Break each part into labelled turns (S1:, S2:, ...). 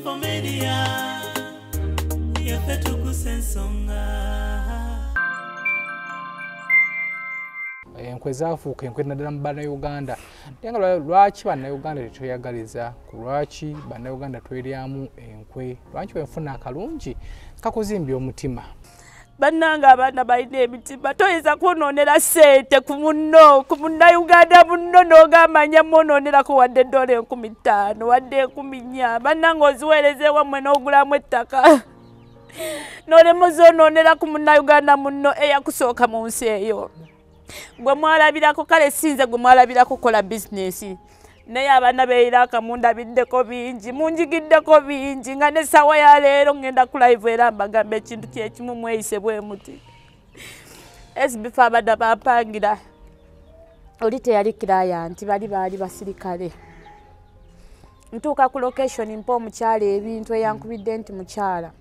S1: SB4 Media, yaffe tukusa ensonga.
S2: Enkwe zaafuuka enkwe naddala mu Bannayuganda. Naye nga lwaki Bannayuganda tetweyagaliza? Ku lwaki Bannayuganda tweryamu enkwe? Lwaki bwenfuna akalungi kakuzimbya omutima?
S3: Bannange abaana balina emitima, toyinza kwonoonera ssente ku munno, ku Munnayuganda munno n'ogamba nja mwonoonerako wadde $5,000 wadde 4,000. Bannange oziweereza ewammwe n'ogulamu ettaka. N'olema ozoonoonera ku Munnayuganda munno eyakusooka mu nsi eyo. Gwe mwalabirako, kale sinze gwe mwalabirako kola bizinesi. Naye abaana b'e mundabiddeko bingi, munjigiddeko bingi, nga n'essaawa ya leero ngenda ku live era mbagamba ekintu kyekimu mweyise bwe muti. SB4 abaana bampangira, oli teyali client, bali baali basirikale. Ntuuka ku location mpa omukyala ebintu eyankubidde nti mukyala,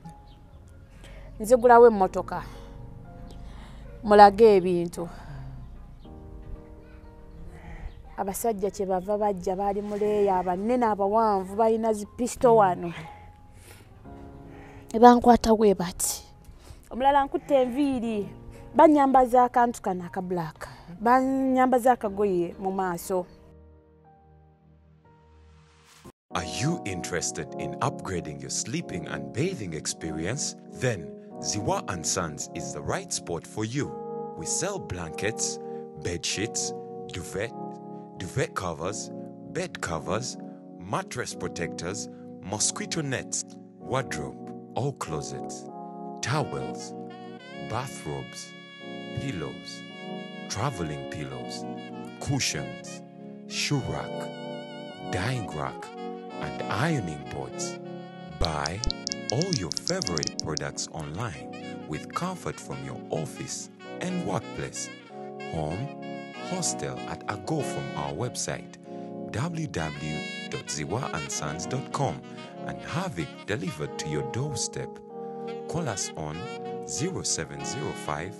S3: nzigulawo emmotoka mulage ebintu. Abasajja kye bava bajja baali muleeya abanene abawanvu balina zi pisto wano. Bankwata bwe bati. Omulala nkutte enviiri, bannyambaza akantu kano aka black, bannyambaza akagoye mu maaso.
S4: Are you interested in upgrading your sleeping and bathing experience? Then Ziwa and Sons is the right spot for you. We sell blankets, bed sheets, duvet, duvet covers, bed covers, mattress protectors, mosquito nets, wardrobe or closets, towels, bathrobes, pillows, traveling pillows, cushions, shoe rack, dyeing rack, and ironing boards. Buy all your favorite products online with comfort from your office and workplace, home, hostel at a go from our website www.ziwaandsons.com and have it delivered to your doorstep. Call us on 0705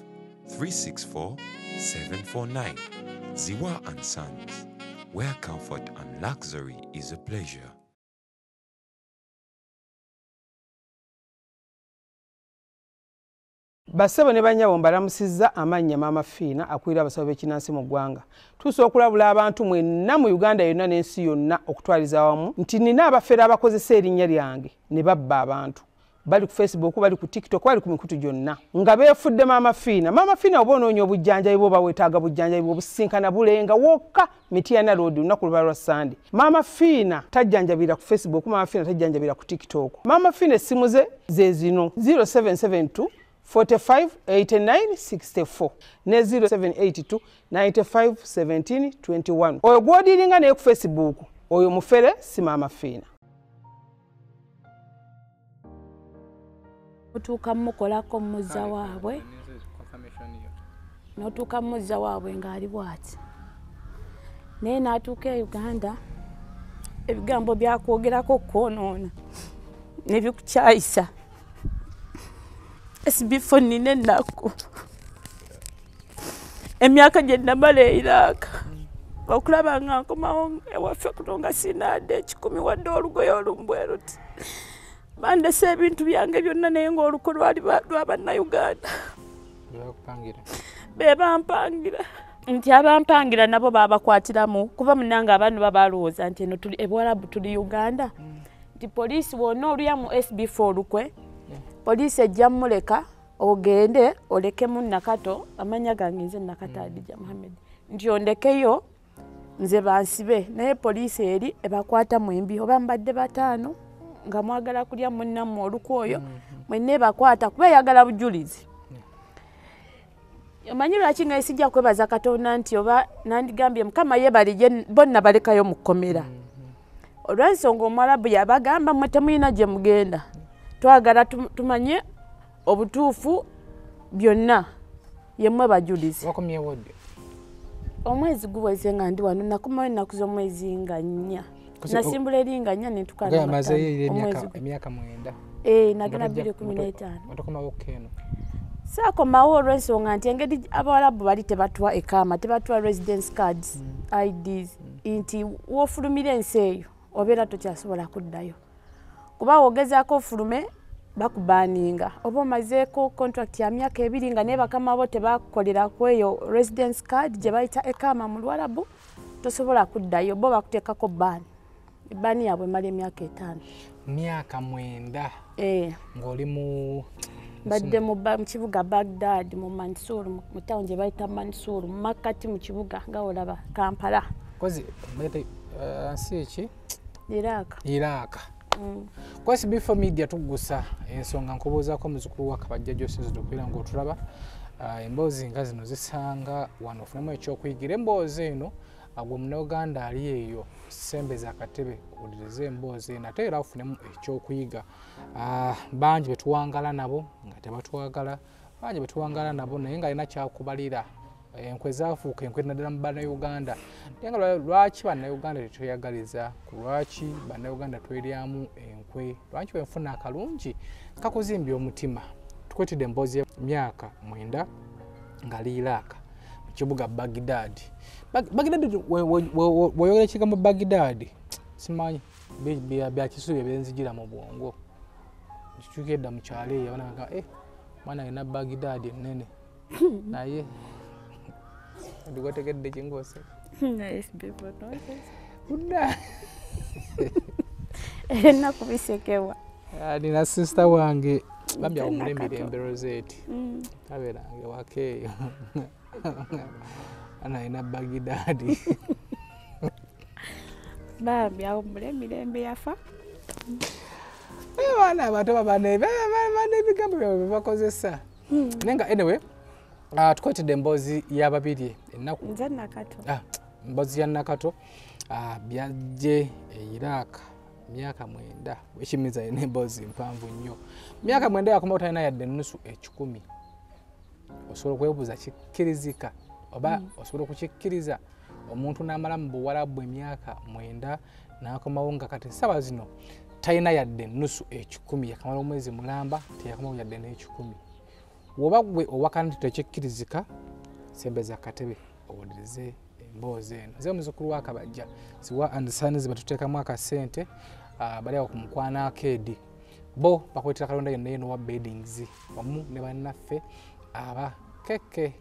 S4: 364 749. Ziwa and Sons, where comfort and luxury is a pleasure.
S5: Basebo ne bannyabo mbalamusizza amannya Maama Fiina akulira abasawo b'ekinnansi mu ggwanga. Tusobola okulabula abantu mwenna mu Uganda yonna n'ensi yonna okutwaliza awamu nti nina abafere abakozesa erinnya lyange ne babba abantu. Bali ku Facebook, bali ku TikTok, bali ku mikutu gyonna nga beefudde Maama Fiina. Maama Fiina oba onoonya obujjanjabi bw'oba weetaaga bujjanjabi bw'obusinkana bulenga wokka Mityana Road lunaku luba lwa Sande. Maama Fiina tajjanjabira ku Facebook, Maama Fiina tajjanjabira ku TikTok. Maama Fiina essimu ze ze zino 0772 45 89 64 ne 0782 95 17 21. Oyo gw'odiringa naye ku Facebook, oyo mufere si Maama Fiina.
S3: Otuuka mukolako muzza waabwe, n'otuuka muzza waabwe ng'ali bw'ati. Naye n'atuuka e Uganda, ebigambo byakwogerako kwonoona ne bikukyayisa. SB4 nina ennaku. Emyaka gye namala e Iraq, okulaba nga nkomawo ewaffe kuno nga sinaadde 1,000 wadde olugoye olumu bwe luti. Bandese ebintu byange byonna naye ng'oluko lwali lwa Bannayuganda. Be bampangira. Nti abampangira nabo babakwatiramu kuba munnange abantu babalowooza nti eno tuli e Buwarabu tuli Uganda. Nti poliisi wonna olya mu SB4 olukwe, poliisi ejja mmuleka ogende olekemu Nakato, amannya gange nze Nakato Hadija Muhammed, nti ondekeyo nze bansibe. Naye poliisi eri ebakwata mwembi oba mbadde 5 nga mwagala kulya munnammwe olukwe oyo, mwenna ebakwata kuba eyagala bujulizi. Omanyi lwaki nga sijja kwebaza Katonda nti oba nandigambye Mukama yeebale bonna balekayo mu kkomera. Olw'ensonga Omuwarabu yabagamba mmwe temulina gye mugenda, twagala tumanye obutuufu byonna yemmwe bajulizi.
S2: Wakomyewo ddi?
S3: Omwezi guweze nga ndi wano, nakomawo ennaku z'omwezi nga 4. Nasimbula eri nga 4 ne ntuuka
S2: emyaka 9.
S3: Nagenda 2015.
S2: Watokomawo keeno?
S3: Saakomawo olw'ensonga nti engeri Abawarabu bali tebatuwa ekaama, tebatuwa residence cards, IDs, nti w'ofulumira ensi eyo obeera tokyasobola kuddayo. Kuba wogezaako ofulume bakubaninga oba omazeeko contract ya myaka 2 nga naye bakama bo tebakukolera ku eyo residence card gye bayita ekama mu Luwarabu, tosobola kuddayo, bo bakuteekako ban. Ebbaani yaabwe emala emyaka 5.
S2: Myaka 9. Ng'oli mu
S3: badde mu kibuga Baghdad, mu Mansour, mu town gye bayita Mansour, mu makkati mu kibuga nga olaba Kampala.
S2: Kozi bayita nsi ki?
S3: Iraq.
S2: Iraq. Kwesi before media tugusa ensonga nkubuuzaako muzukulu wa Kabajja gy'osinzidde okubeera ng'otulaba. Emboozi nga zino zisanga wano ofunemu ekyokuyigira. Emboozi eno gwe Munnayuganda ali eyo sembeza akatebe owulirize emboozi eno ate era ofunemu ekyokuyiga. Bangi betuwangala nabo nga tebatwagala, bangi betuwangala nabo naye nga alina kyakubalira. Enkwe zaafuuka enkwe naddala mu Bannayuganda. Naye nga lwaki Bannayuganda tetweyagaliza? Ku lwaki Bannayuganda tweryamu enkwe? Lwaki bwe nfuna akalungi kakuzimbya omutima? Tukwetidde emboozi myaka 9 nga Iraq mu kibuga Baghdad. Baghdad bw'oyogera ekigambo Baghdad simanyi bya kisubi ebyenzijira mu bwongo. Nkikyuka edda mu kyalo eyo abaana bagamba mwana alina Baghdad ennene naye ndikutegedde kingose.
S3: Ennaku bisekebwa.
S2: Nina sisita wange bambi awummule emirembe Rosette. Tabeerange waka eyo. Ana alina Baghdad.
S3: Bambi awummule emirembe yafa.
S2: Abaana abato baba n'ebigambo byabwe bye bakozesa. Naye nga anyway tukwetedde emboozi y'ababiri ennaku.
S3: Nze Nakato.
S2: Emboozi ya Nakato byajje e Iraq myaka 9. Ekimiza alina emboozi mpanvu nnyo. Myaka 9 yakomawo talina yadde ennusu 10. Osobola okwebuuza kikkirizika oba osobola okukikkiriza omuntu n'amala mu Buwarabu emyaka 9 n'akomawo nga kati essaawa zino talina yadde ennusu 10, yakamala omwezi mulamba teyakomawo yadde n'ekikumi. Woba gwe owakana nti tekikkirizika, sembeza akatebe owulirize emboozi eno. Nze muzukulu wa Kabajja Ziwa and Sons batuteekamu akasente, bali awo ku Mukwano Arcade. Bo bakwetera kalonda yonna eno wa beddings wamu ne bannaffe aba KK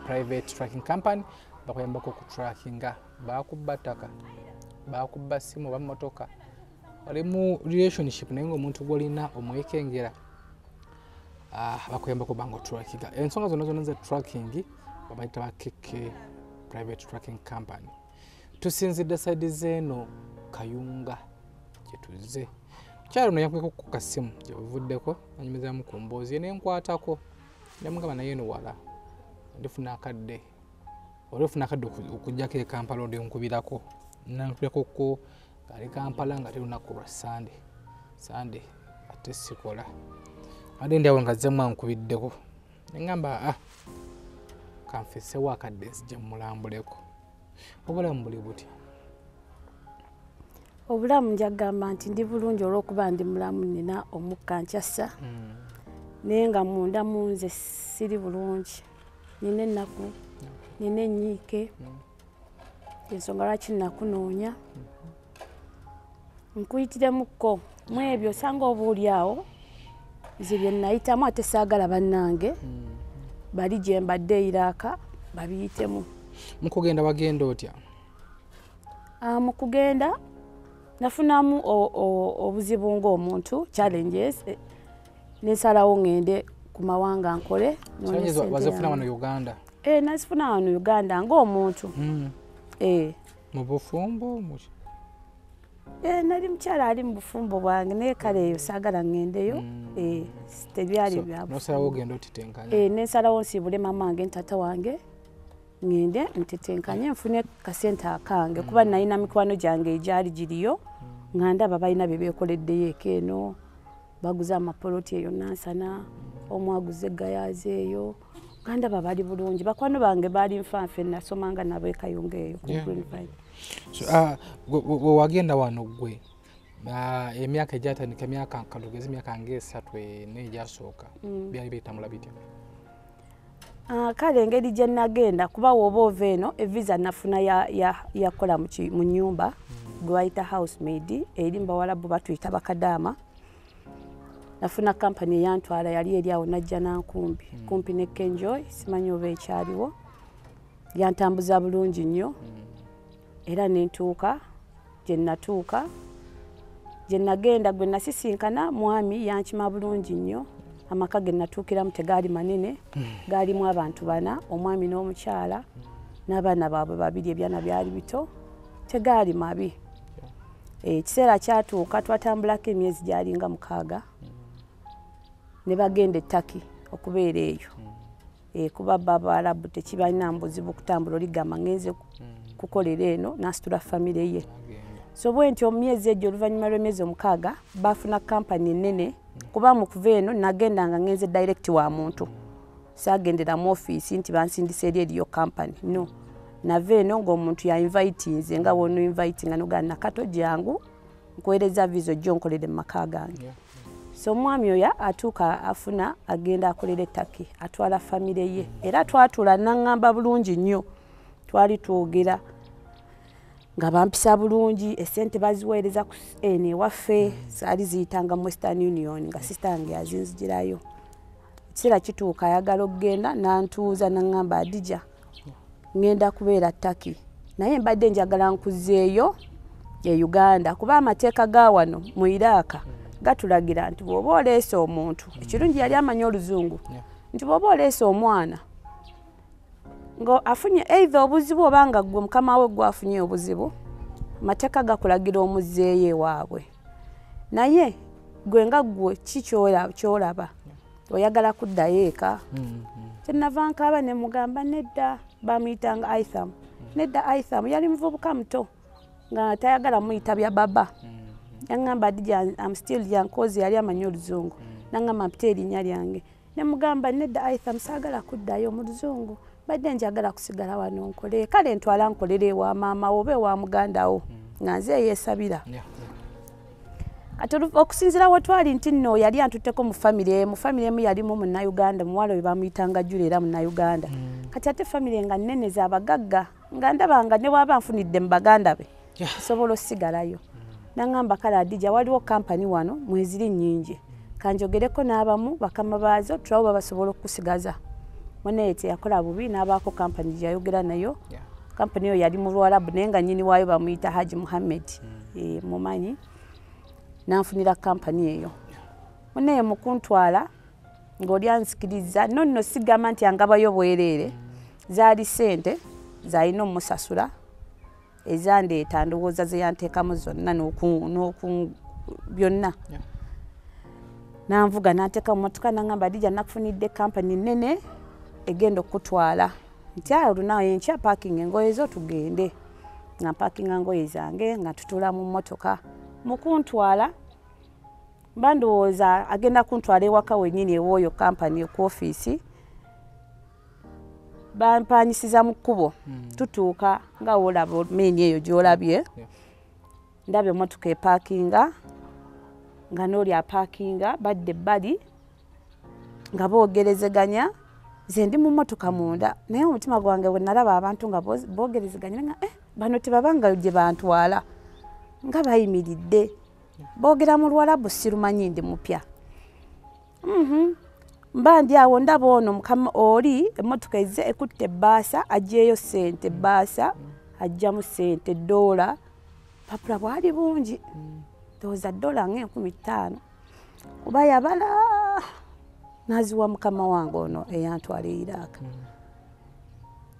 S2: Private Tracking Company bakuyambako ku trackinga, bakubba ttaka, bakubba ssimu oba mmotoka. Oli mu relationship naye ng'omuntu gw'olina omwekengera, bakuyambako banga trackinga. Ensonga zonna zonna za tracking babayita ba KK Private Tracking Company. Tusinzidde saidi z'eno Kayunga gye tuzze. Mukyala ono yankubirako ku kasimu gye buvuddeko anyumizaamu ku mboozi ye nenkwatako ne mugamba naye eno wala ndifuna akadde olifuna akadde okujjako e Kampala ondi nkubirako. Nankubirako ko ng'ali Kampala nga lunaku lwa Sande. Sande ate sikola. Ate ndi awo nga azzemu ankubiddeko. Ne ŋŋamba kanfissewo akadde nzije mmulambuleko. Obulamu buli butya?
S3: Obulamu nja kugamba nti ndi bulungi olw'okuba ndi mulamu, nina omukka nkyassa. Naye nga munda mu nze siri bulungi. Nina ennaku, nina ennyiike. Ensonga lwaki nakunoonya. Nkuyitiremuko mu ebyo osanga oba oli awo nze bye nayitamu ate saagala bannange bali gye mbadde Iraq babiyitemu.
S2: Mu kugenda wagenda otya?
S3: Mu kugenda nafunamu obuzibu ng'omuntu, challenges, nensalawo ngende ku mawanga nkole.
S2: Wazifuna wano Uganda?
S3: Nazifuna wano Uganda ng'omuntu.
S2: Mu bufumbo?
S3: Nali mukyala ali mu bufumbo bwange naye kale eyo saagala ŋŋendeyo. Tebyali bya bufumbo.
S2: N'osalawo ogende otitenkanye?
S3: Nensalawo nsiibule maama wange ne taata wange ŋŋende ntetenkanye nfune kasente akange kuba nalina mikwano gyange egyali giriyo nga ndaba balina bye beekoleddeyo eka eno, baguze amapoloti eyo Nansana, omu aguze Gayaza eyo, nga ndaba bali bulungi. Bakwano bange baali nfanfe nasomanga nabo e Kayunga eyo ku Green Vine.
S2: Bwe wagenda wano ggwe emyaka egyatandika emyaka kalugezi emyaka ng'esatu ena egyasooka byali bitambula bitya?
S3: Kale engeri gye nagenda kuba woba ova eno evisa nafuna yakola mu nnyumba gwe bayita housemaid, eri mbawalabu batuyita bakadaama. Nafuna kampani eyantwala yali eri awo najja nankumbi kumpi ne Kenjoy, simanyi oba ekyaliwo. Yantambuza bulungi nnyo era nentuuka gye natuuka gye nagenda gwe nasisinkana mwami yankima bulungi nnyo. Amaka ge natuukiramu tegaali manene, gaalimu abantu bana, omwami n'omukyala n'abaana baabwe babiri, ebyana byali bito, tegaali mabi. Ekiseera kyatuuka twatambulako emyezi gyalinga 6 ne bagenda e Turkey okubeera eyo. Kuba Abawarabu tekibalina buzibu kutambula, oligamba ngenze kukolera eno n'asitula famire ye. So bwe ntyo mu myezi egyo oluvannyuma lw'emyezi 6 baafuna kampani ennene, kuba mu kuva eno nagenda nga ngenze direct wa muntu, saagendera mu ofiisi nti bansindisa eri eriyo kampani, no. Nava eno ng'omuntu ya invitinze nga wono invitinga n'ogamba Nakato jangu nkuweereza visa ojje onkolere mu maka gange. So omwami oyo atuuka afuna agenda akolera e Turkey, atwala famire ye. Era twatuula n'aŋŋamba bulungi nnyo, twali twogera nga bampisa bulungi, essente baziweereza ku eno ewaffe, zaali ziyitanga mu Western Union nga sisita yange yazinzigirayo. Ekiseera kituuka ayagala okugenda n'antuuza n'aŋŋamba Adija ŋŋenda kubeera Turkey, naye mbadde njagala nkuzeeyo e Uganda kuba amateeka ga wano mu Iraq gatulagira nti bw'oba oleese omuntu, ekirungi yali amanyi oluzungu, nti bw'oba oleese omwana nga afunye either obuzibu oba nga ggwe mukama we gwe afunye obuzibu, amateeka gakulagira omuzzeeyo ewaabwe. Naye gwe nga ggwe ki ky'olaba oyagala kuddayo eka? Kyenava nkaaba ne mugamba nedda, bamuyitanga Aitham. Nedda Aitham yali muvubuka muto nga tayagala muyita bya baba. Yaŋŋamba Adija I'm still young, cause yali amanyi oluzungu. Naŋŋamba mpite erinnya lyange. Ne mugamba nedda Aitham saagala kuddayo mu luzungu, mbadde njagala kusigala wano nkole. Kale ntwala nkolere ewa maama wo oba ewa muganda wo nga nze yeesabira. Kati okusinziira we twali nti nno yali antutteko mu famire emu, famire emu yalimu Munnayuganda, muwala we bamuyitanga Jule era Munnayuganda. Kati ate famire nga nnene z'abagagga, nga ndaba nga ne bw'aba nfunidde mu baganda be nsobola osigalayo. Naŋŋamba kale Adija waliwo kampani wano mweziri nnyingi, kanjogereko n'abamu bakama baazo tulabe oba basobola okukusigaza. Munaye teyakola bubi n'abaako kampani gye yayogera nayo. Kampani eyo yali mu Luwarabu naye nga nnyini waayo bamuyita Haji Muhammed, mumanyi. Nanfunira kampani eyo. Munaye mu kuntwala ng'oli anzikiriza, no nno sigamba nti angabayo bwereere, zaali ssente z'alina omusasula ezandeeta ndowooza ze yanteekamu zonna byonna. Nanvuga n'anteeka mu mmotoka n'aŋŋamba Adija nakufunidde kampani nnene egenda okukutwala. Nti awo olunaku enkya paakinga engoye zo tugende. Nga mpaakinga ngoye zange nga tutuula mu mmotoka. Mu kuntwala mba ndowooza agenda kuntwala ewaka wennyini ew'oyo kampani ku ofiisi. Bampanyisiza mu kkubo, tutuuka nga w'olaba main eyo gy'olabye. Ndaba emmotoka epaakinga nga n'oli apaakinga, badda ebbali nga boogerezeganya. Nze ndi mu mmotoka munda, naye omutima gwange bwe nalaba abantu nga boogerezeganya nga bano tebabanga gye bantwala, nga bayimiridde boogera mu Luwarabu sirumanyi ndi mupya. Mba ndi awo ndaba ono mukama oli emmotoka ezze ekutte ebbaasa, aggyeyo ssente, ebbaasa aggyamu ssente ddoola, bupapula bwali bungi, ndowooza ddoola nga 5000 kuba yabala n'aziwa mukama wange ono eyantwala e Iraq.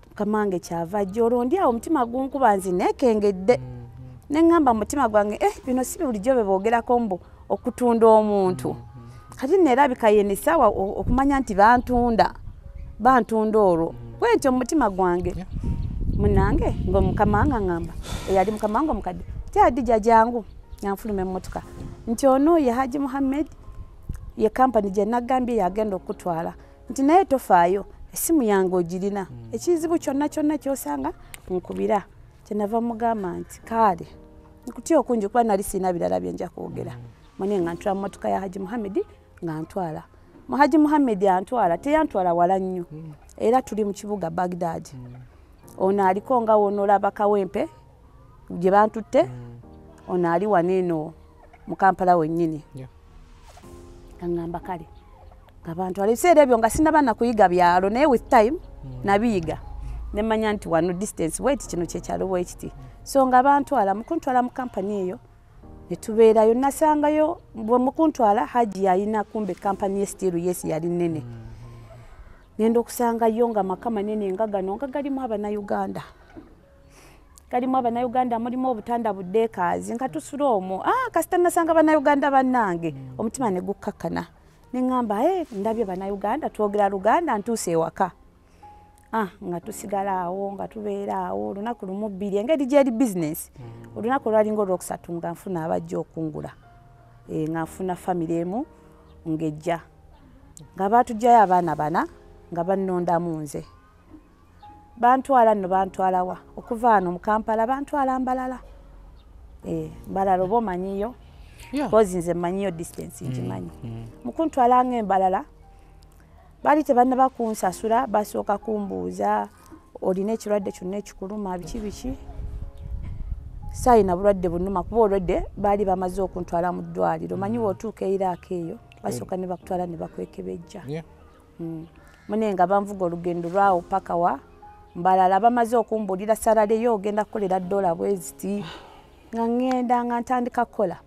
S3: Mukama wange kyava ajja, olwo ndi awo omutima gunkuba nzi neekengedde. Ne ŋŋamba mu mutima gwange bino si bulijjo bye boogerako mbu okutunda omuntu. Kati nno erabika ye n'essaawa okumanya nti bantunda, bantunda olwo. Bwe ntyo mu mutima gwange munnange ng'omukama wange aŋŋamba, eyali mukama wange omukadde, ti Adija jangu, nga nfuluma emmotoka. Nti ono ye Haji Muhammed, ye kampani gye nagambye yagenda okutwala. Nti naye tofaayo, essimu yange ogirina, ekizibu kyonna kyonna ky'osanga nkubira. Kyenava mugamba nti kale nkutya okungi kuba nali sirina birala bye nja kwogera. Mune nga ntwala mu mmotoka ya Haji Muhammed nga ntwala. Mu Haji Muhammed antwala, teyantwala wala nnyo. Era tuli mu kibuga Baghdad. Ono aliko nga wonoolaba Kawempe gye bantutte, ono ali wano eno mu Kampala wennyini. Aŋŋamba kale nga bantwala. Ebiseera ebyo nga sinnaba na kuyiga byalo, naye with time nabiyiga ne mmanya nti wano distance bweti, kino kyekyalo bwekiti. So nga bantwala, mukuntwala mu kampani eyo ne tubeerayo. Nasangayo bwe mukuntwala Haji yalina kumbe kampani ye still, yes, yali nnene. Ngenda okusangayo nga maka manene nga gano, nga galimu Abannayuganda, galimu Abannayuganda, mulimu obutanda buddeekaazi nga tusula omwo. Ah, kasita nasanga Bannayuganda bannange, omutima ne gukkakkana, ne ŋŋamba, "Eh, ndabye Bannayuganda, twogera Luganda, ntuuse ewaka." Ah, nga tusigala awo, nga tubeera awo olunaku lumu, bbiri, engeri gyeri bizinesi. Olunaku olwalinga olwokusatu nga nfuna abajja okungula, nga nfuna famire emu ng'ejja, nga baatugjayo abaana bana, nga bannondamu nze. Bantwala nno, bantwalawa? Okuva wano mu Kampala bantwala Mbalala. Mbalala oba omanyiyo? 'Cause nze mmanyiyo distance, ngimanyi. Mukuntwala nga Embalala baali tebannaba kunsasula, basooka kumbuuza, "Olina ekirwadde kyonna ekikuluma, biki biki?" Saayina bulwadde bunuma, kuba olwedde baali bamaze okuntwala mu ddwaliro. Manyi bw'otuuka e Iraq eyo basooka ne bakutwala ne bakwekebejja. Mune nga banvuga olugendo lwawo paka wa Mbalala, bamaze okumbuulira salary yo ogenda kukolera dola bweziti. Nga ŋŋenda nga ntandika kukola.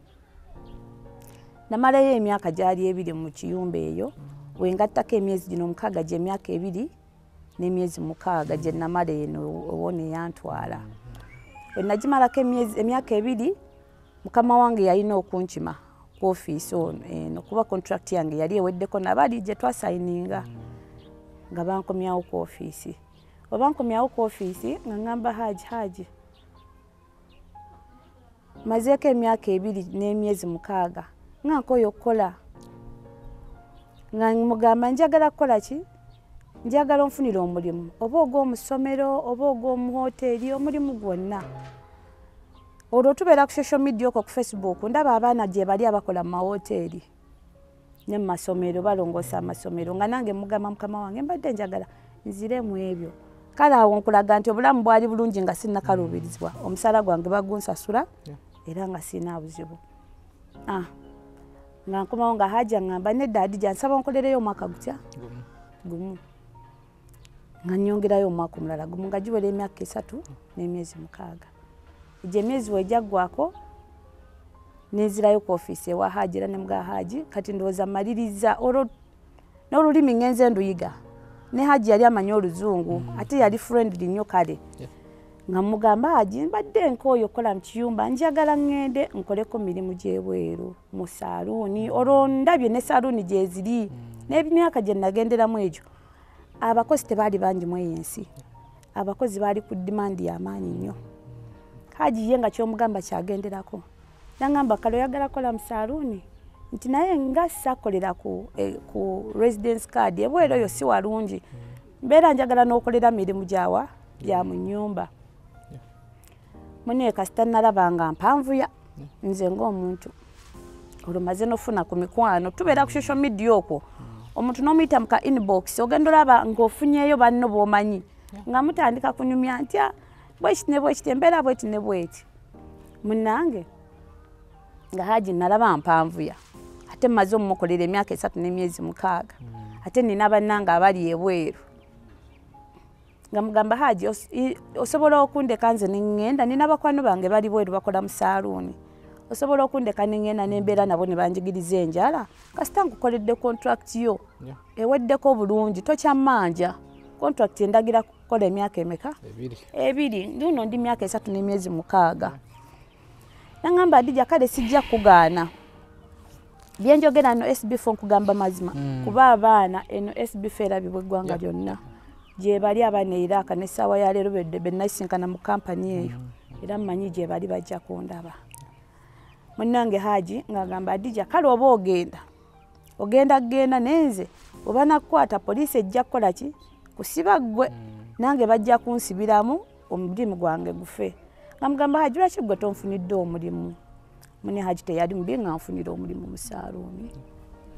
S3: Namalayo emyaka gyali 2 mu kiyumba eyo, wengattako emyezi gino 6 gy'emyaka 2 n'emyezi 6 gye namala eno owona eyantwala. Bwe nagimalako emyaka 2, mukama wange yalina okunkima ku ofiisi ono eno, kuba contract yange yali eweddeko nabali gye twasayininga, nga bankomyawo ku ofiisi. Bwe bankomyawo ku ofiisi nga ŋŋamba Haji, "Haji, mazeeko emyaka 2 n'emyezi 6, nga nkooye okukola." Nga mugamba, "Njagala kukola ki? Njagala onfunire omulimu, oba ogw'omu ssomero oba ogw'omu hoteeri, omulimu gwonna." Olwo tubeera ku social media okwo ku Facebook, ndaba abaana gye bali abakola mu mawoteeri ne mu masomero, balongoosa amasomero. Nga nange mugamba, "Mukama wange, mbadde njagala nzire mu ebyo." Kale awo nkulaga nti obulamu bwali bulungi nga sinnakaluubirizibwa, omusaala gwange bagunsasula era nga sirina buzibu. Ah, nga nkomawo nga Haji aŋŋamba, "Nedda Adija, nsaba onkolereyo omwaka gutya?"
S2: Gumu.
S3: Gumu. Nga nnyongerayo omwaka omulala gumu, nga giwera emyaka 3 n'emyezi 6. Egyo emyezi wegyaggwako nenzirayo ku ofiisi ewa Haji era ne mugaa, "Haji, kati ndowooza mmaliriza." Olwo n'olulimi ŋŋenze nduyiga, ne Haji yali amanyi oluzungu, ate yali friendly nnyo. Kale nga mugamba, "Haji, mbadde nkooye okukola mu kiyumba, njagala ŋŋende nkoleko mirimu gy'ebweru mu saaluuni. Olwo ndabye ne saaluuni gyeziri." N'emyaka gye nagenderamu egyo abakozi tebaali bangi mu eyo ensi, abakozi baali ku demand y'amaanyi nnyo. Haji ye nga kyomugamba kyagenderako. Nangamba, "Kale oyagala kukola mu saaluuni?" Nti, "Naye nga sakolera ku residence card, ebweru oyo si walungi, mbeera njagala n'okolera mirimu gyawa gya mu nnyumba." Mune kasita nalaba nga mpanvuya nze ng'omuntu, olwo maze nofuna ku mikwano, tubeera ku social media okwo, omuntu n'omuyita mu ka inbox, ogenda olaba ng'ofunyeeyo banno b'omanyi, nga mutandika kunyumya nti, "Ah, bwekiti ne bwekiti, embeera bweti ne bweti." Munnange nga Haji nalaba mpanvuya, ate mmaze omumukolera emyaka 3 n'emyezi 6, ate nina bannange abali ebweru. Nga mugamba, "Haji, osobola okundeka nze neŋŋenda? Nina bakwano bange bali bweru bakola mu saaluuni, osobola okundeka neŋŋenda nembeera nabo ne banjigiriza enjala? Kasita nkukoledde contract yo eweddeko bulungi, tokyammanja. Contract endagira kukola emyaka emeka?"
S2: 2.
S3: 2. Nduno ndi myaka 3 n'emyezi 6. Naŋŋamba, "Adija, kale sijja kugaana." Byenjogera no SB4 nkugamba mazima, kuba abaana eno SB4 erabibwa eggwanga lyonna. Gye bali abaana e Iraq n'essaawa ya leero benasinkana mu kampani eyo, era mmanyi gye bali, bajja kundaba. Munnange Haji ng'agamba, "Adija, kale oba ogenda, ogenda genda, naye nze oba nakukwata poliisi ejja kukola ki? Kusiba ggwe, nange bajja kunsibiramu, omulimu gwange gufe." Nga mugamba, "Haji, lwaki gwe tonfunidde omulimu?" Mune Haji teyali mubi, nga nfunira omulimu mu saaluuni,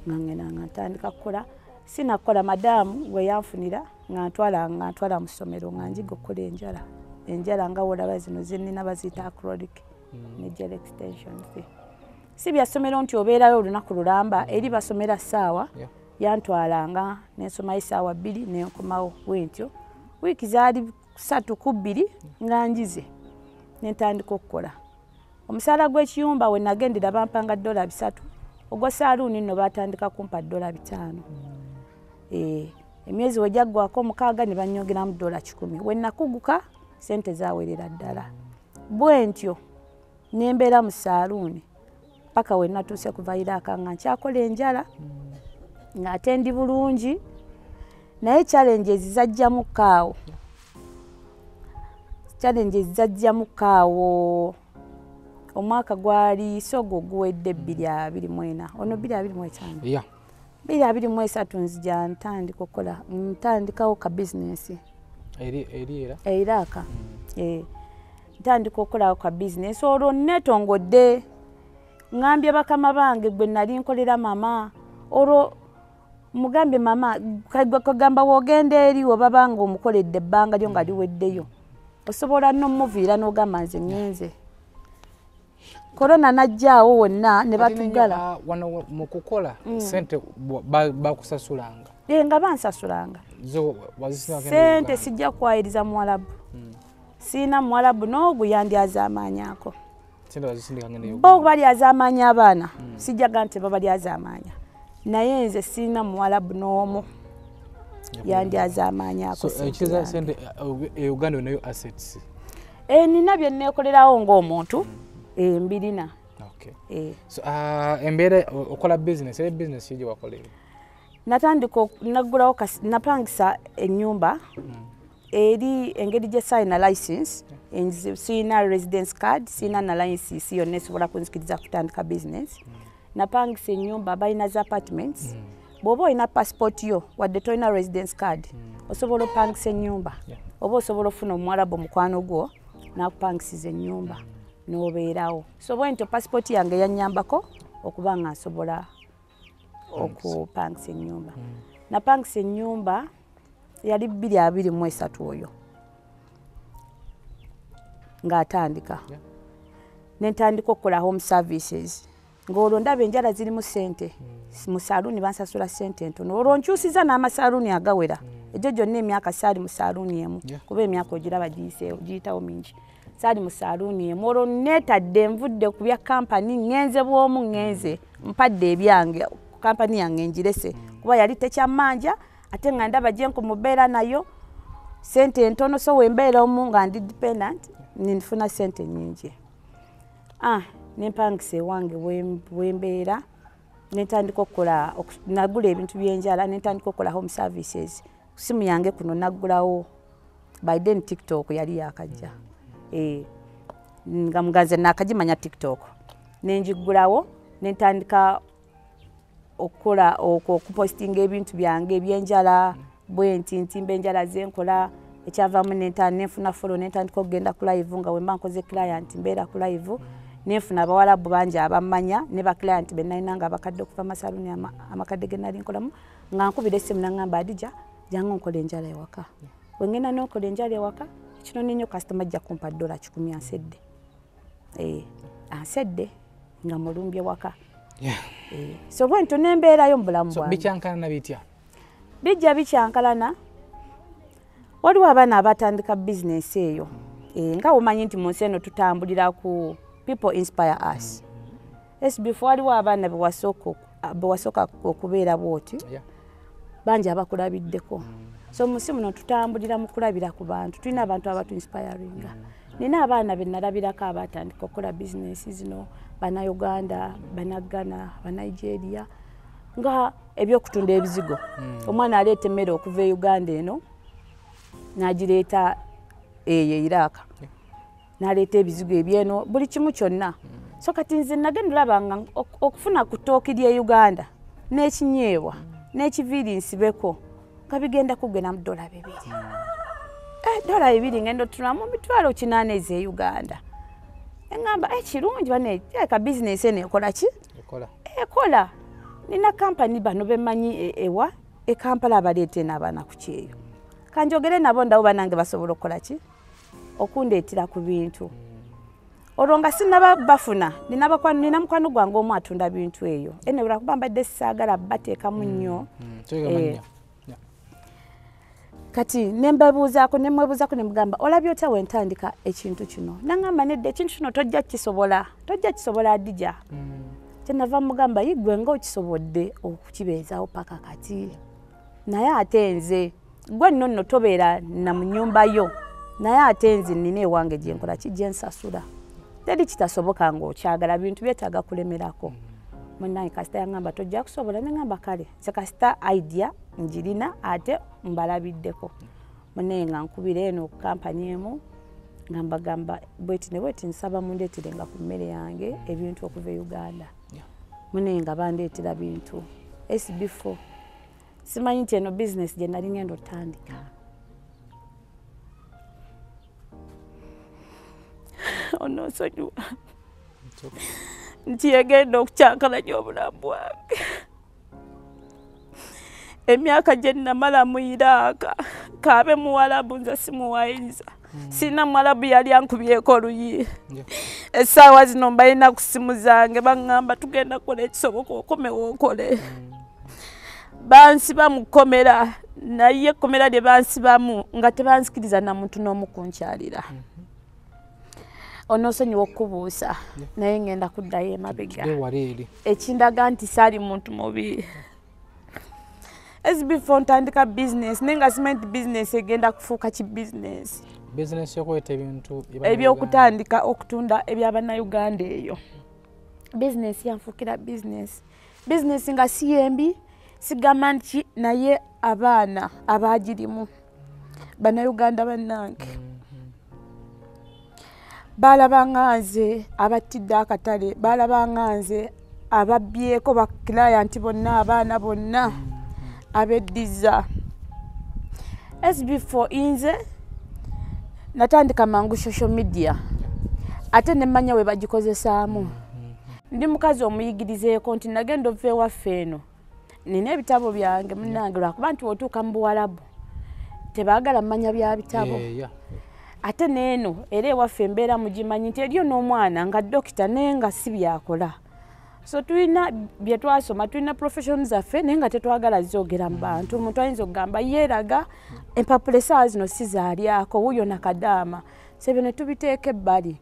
S3: nga ngenda nga ntandika kukola. Sinakola madamu gwe yanfunira nga ntwala mu ssomero nga njiga okukola enjala. Enjala nga wolaba zino zinina baziyita acrylic ne gel extensions. Si bya ssomero nti obeerayo olunaku lulamba, eri basomera ssaawa. Yantwalanga nensomayo essaawa 2 nenkomawo bwentyo. Wiiki zaali 3 ku 2 nga njize nentandika okukola. Omusaala gw'ekiyumba we nagendera bampanga $300, ogwa saaluuni nno baatandika kumpa $5. Emyezi we gyaggwako 6 ne bannyongeramu $100. We nakuguka ssente zaawerera ddala. Bwe ntyo ne mbeera mu saaluuni paka we natuuse kuva Iraq nga nkyakola enjala ng'ate ndi bulungi, naye challenges zajjamu kaawo. Challenges zajjamu kaawo. Omwaka gwali sogo guwedde 2024, ono 2025. 2023 nzija ntandika okukola, ntandikawo ka bizinesi.
S2: Eri era?
S3: Iraq. Ntandika okukolawo ka bizinesi olwo neetongodde. Ngambye bakama bange gwe nali nkolera mama, olwo mugambe mama kagamba wogenda eri oba nga omukoledde ebbanga lyo nga liweddeyo, osobola n'omuviira n'ogamba nze ŋŋenze. Korona najjaawo wonna ne batugala.
S2: Wano mu kukola ssente bakusasulanga?
S3: Nga bansasulanga. Ssente sijja kwayiriza Muwalabu. Siina Muwalabu n'ogwo yandyaza amaanyi ako. Bo balyaza amaanyi abaana, sijjaga nti babalyaza amaanyi. Naye nze siina Muwalabu n'omu yandyaza amaanyi ako.
S2: Ssente e Uganda onayo assets?
S3: Nina bye neekolerawo ng'omuntu, mbirina.
S2: So embeera okola business, era business yo gye wakolera?
S3: Natandika naggulawo, napangisa ennyumba eri engeri gye saalina license, siina residence card, siina na license yonna esobola kunzikiriza kutandika business. Napangisa ennyumba, balina za apartments. Bw'oba olina passport yo wadde tolina residence card, osobola opangisa ennyumba, oba osobola ofuna omuwalabu mukwano gwo n'akupangisiza ennyumba n'obeerawo. So bwe ntyo passport yange yannyambako okuba nga nsobola okupangisa ennyumba. Napangisa ennyumba yali 2023 oyo ng'atandika. Nentandika okukola home services ng'olwo ndaba enjala zirimu ssente. Mu saaluuni bansasula ssente ntono, olwo nkyusiza n'amasaaluuni agawera. Egyo gyonna emyaka saali mu saaluuni emu, kuba emyaka ogiraba giyiseewo giyitawo mingi. Saali mu saaluuni emu, olwo neetadde nvudde ku bya kampani, ŋŋenze bw'omu, ŋŋenze mpadde ebyange, kampani yange ngirese kuba yali tekyammanja, ate nga ndaba gye nkumubeera nayo ssente ntono. So wembeera omu nga ndi dependent nfuna ssente nnyingi. Nempangisa ewange wembeera, nentandika okukola, nagula ebintu byenjala, nentandika okukola home services. Simu yange kuno naggulawo, by then TikTok yali yakajja, nga muganze nakagimanya TikTok, nenjiggulawo nentandika okukola okupostinga ebintu byange ebyenjala bwe nti ntimba enjala zenkola. Ekyavaamu nenfuna follow, nentandika okugenda ku live nga wemba nkoze client mbeera ku live, nenfuna abawalabu bangi abammanya ne ba client be nalina nga abakadde okuva amasaluuni amakadde ge nali nkolamu, nga nkubira essimu naŋŋamba, "Adija, jangu nkola enjala ewaka." Wengenda nonkola enjala ewaka, kino nnyo kasitoma ajja kumpa $100 ansedde, ansedde nga mulumbye waka. So bwentyo nembeerayo mu bulamu bwange.
S2: Bikyankalana bitya?
S3: Bijja bikyankalana. Waliwo abaana abatandika bizinesi eyo, nga omanyi nti mu nsi eno tutambulira ku people inspire us. Sbf waliwo abaana bewasooka okubeera bwoti, bangi abakulabiddeko. So mu nsi muno tutambulira mu kulabira ku bantu, tulina abantu abatu inspiringa. Nina abaana be nalabirako abatandika okukola bizinesi zino, Bannayuganda, Bannaghana, Banigeria, nga ebyokutunda ebizigo. Omwana aleeta emmere okuva e Uganda eno n'agireeta eyo e Iraq, n'aleeta ebizigo ebyeno, buli kimu kyonna. So kati nze nagenda olaba nga okufuna ku ttooki ly'e Uganda n'ekinyeebwa n'ekiviiri nsibeko nga bigenda kugenda mu $2. $2 ngenda otunulamu 800,000 ez'e Uganda. Eŋŋamba kirungi bane ka bizinesi eno ekola ki?
S2: Ekola.
S3: Ekola. Nina kampani bano bemmanyi ewa E Kampala abaleeta n'abaana ku kyeyo. Kanjogere nabo ndawo banange basobola okukola ki? Okundeetera ku bintu. Olwo nga sinnaba bafuna, nina mukwano gwange omu atunda bintu eyo. Ene lwakuba mbadde saagala bateekamu nnyo. Kati ne mbabuuzaako ne mwebuuzaako ne mugamba olabye otya we ntandika ekintu kino? N'aŋŋamba nedda ekintu kino tojja kisobola, tojja kisobola Hadija. Kye nava mugamba ye ggwe ng'okisobodde okukibeezaawo paka kati. Naye ate nze gwe nno nno tobeera na mu nnyumba yo, naye ate nze nnina ewange gye nkola ki gye nsasula. Teri kitasoboka ng'okyagala, bintu byetaaga kulemerako. Munnange kasita yaŋŋamba tojja kusobola, ne ŋŋamba kale nze kasita idea njirina ate mbalabiddeko. Munnaye nga nkubira eno kampani emu nga mbagamba bweti ne bweti nsaba mundeeterenga ku mmere yange ebintu okuva e Uganda. Munnaye nga bandeetera bintu SB4. Simanyi nti eno bizinesi gye nali ngenda otandika. Onoosonyiwa nti egenda okukyankalanya obulamu bwange. Emyaka gye namala mu Iraq, kaabe muwalabu nze simuwayiriza. Sirina muwalabu yali ankubyeko oluyi. Essaawa zino mbalina ku ssimu zange baŋŋamba tugenda kukola ekisoboka okomewo okole. Bansiba mu kkomera, naye ekkomera lye bansibamu nga tebanzikiriza na muntu n'omu kunkyalira. Onoosonyiwa okukubuusa, naye ngenda kuddayo emabega. Ekindaga nti saali muntu mubi. SB4 ntandika bizinesi naye nga simanyi nti bizinesi egenda kufuuka ki bizinesi.
S2: Bizinesi y'okuleeta ebintu
S3: ebyokutandika okutunda eby'Abannayuganda eyo. Bizinesi yanfuukira bizinesi. Bizinesi nga si yembi, sigamba nti naye abaana abaagirimu Bannayuganda bannange. Baalabanga nze abattidde akatale, baalabanga nze ababbyeko bakilayanti bonna, abaana bonna abeddiza. SB4 nze natandika mangu social media ate ne mmanya we bagikozesaamu. Ndi mukazi omuyigirizeeko nti nagenda ova ewaffe eno nina ebitabo byange munnange, lwakuba nti w'otuuka mu Buwalabu tebaagala mmanya bya bitabo. Ate n'eno era ewaffe embeera mugimanyi nti eriyo n'omwana nga dokita naye nga si byakola. So tulina bye twasoma, tulina profession zaffe naye nga tetwagala zoogera mu bantu. Omuntu ayinza okugamba yeeraga empapula essaawa zino si zaalyako, wuuyo nakadaama. So ebyo ne tubiteeka ebbali.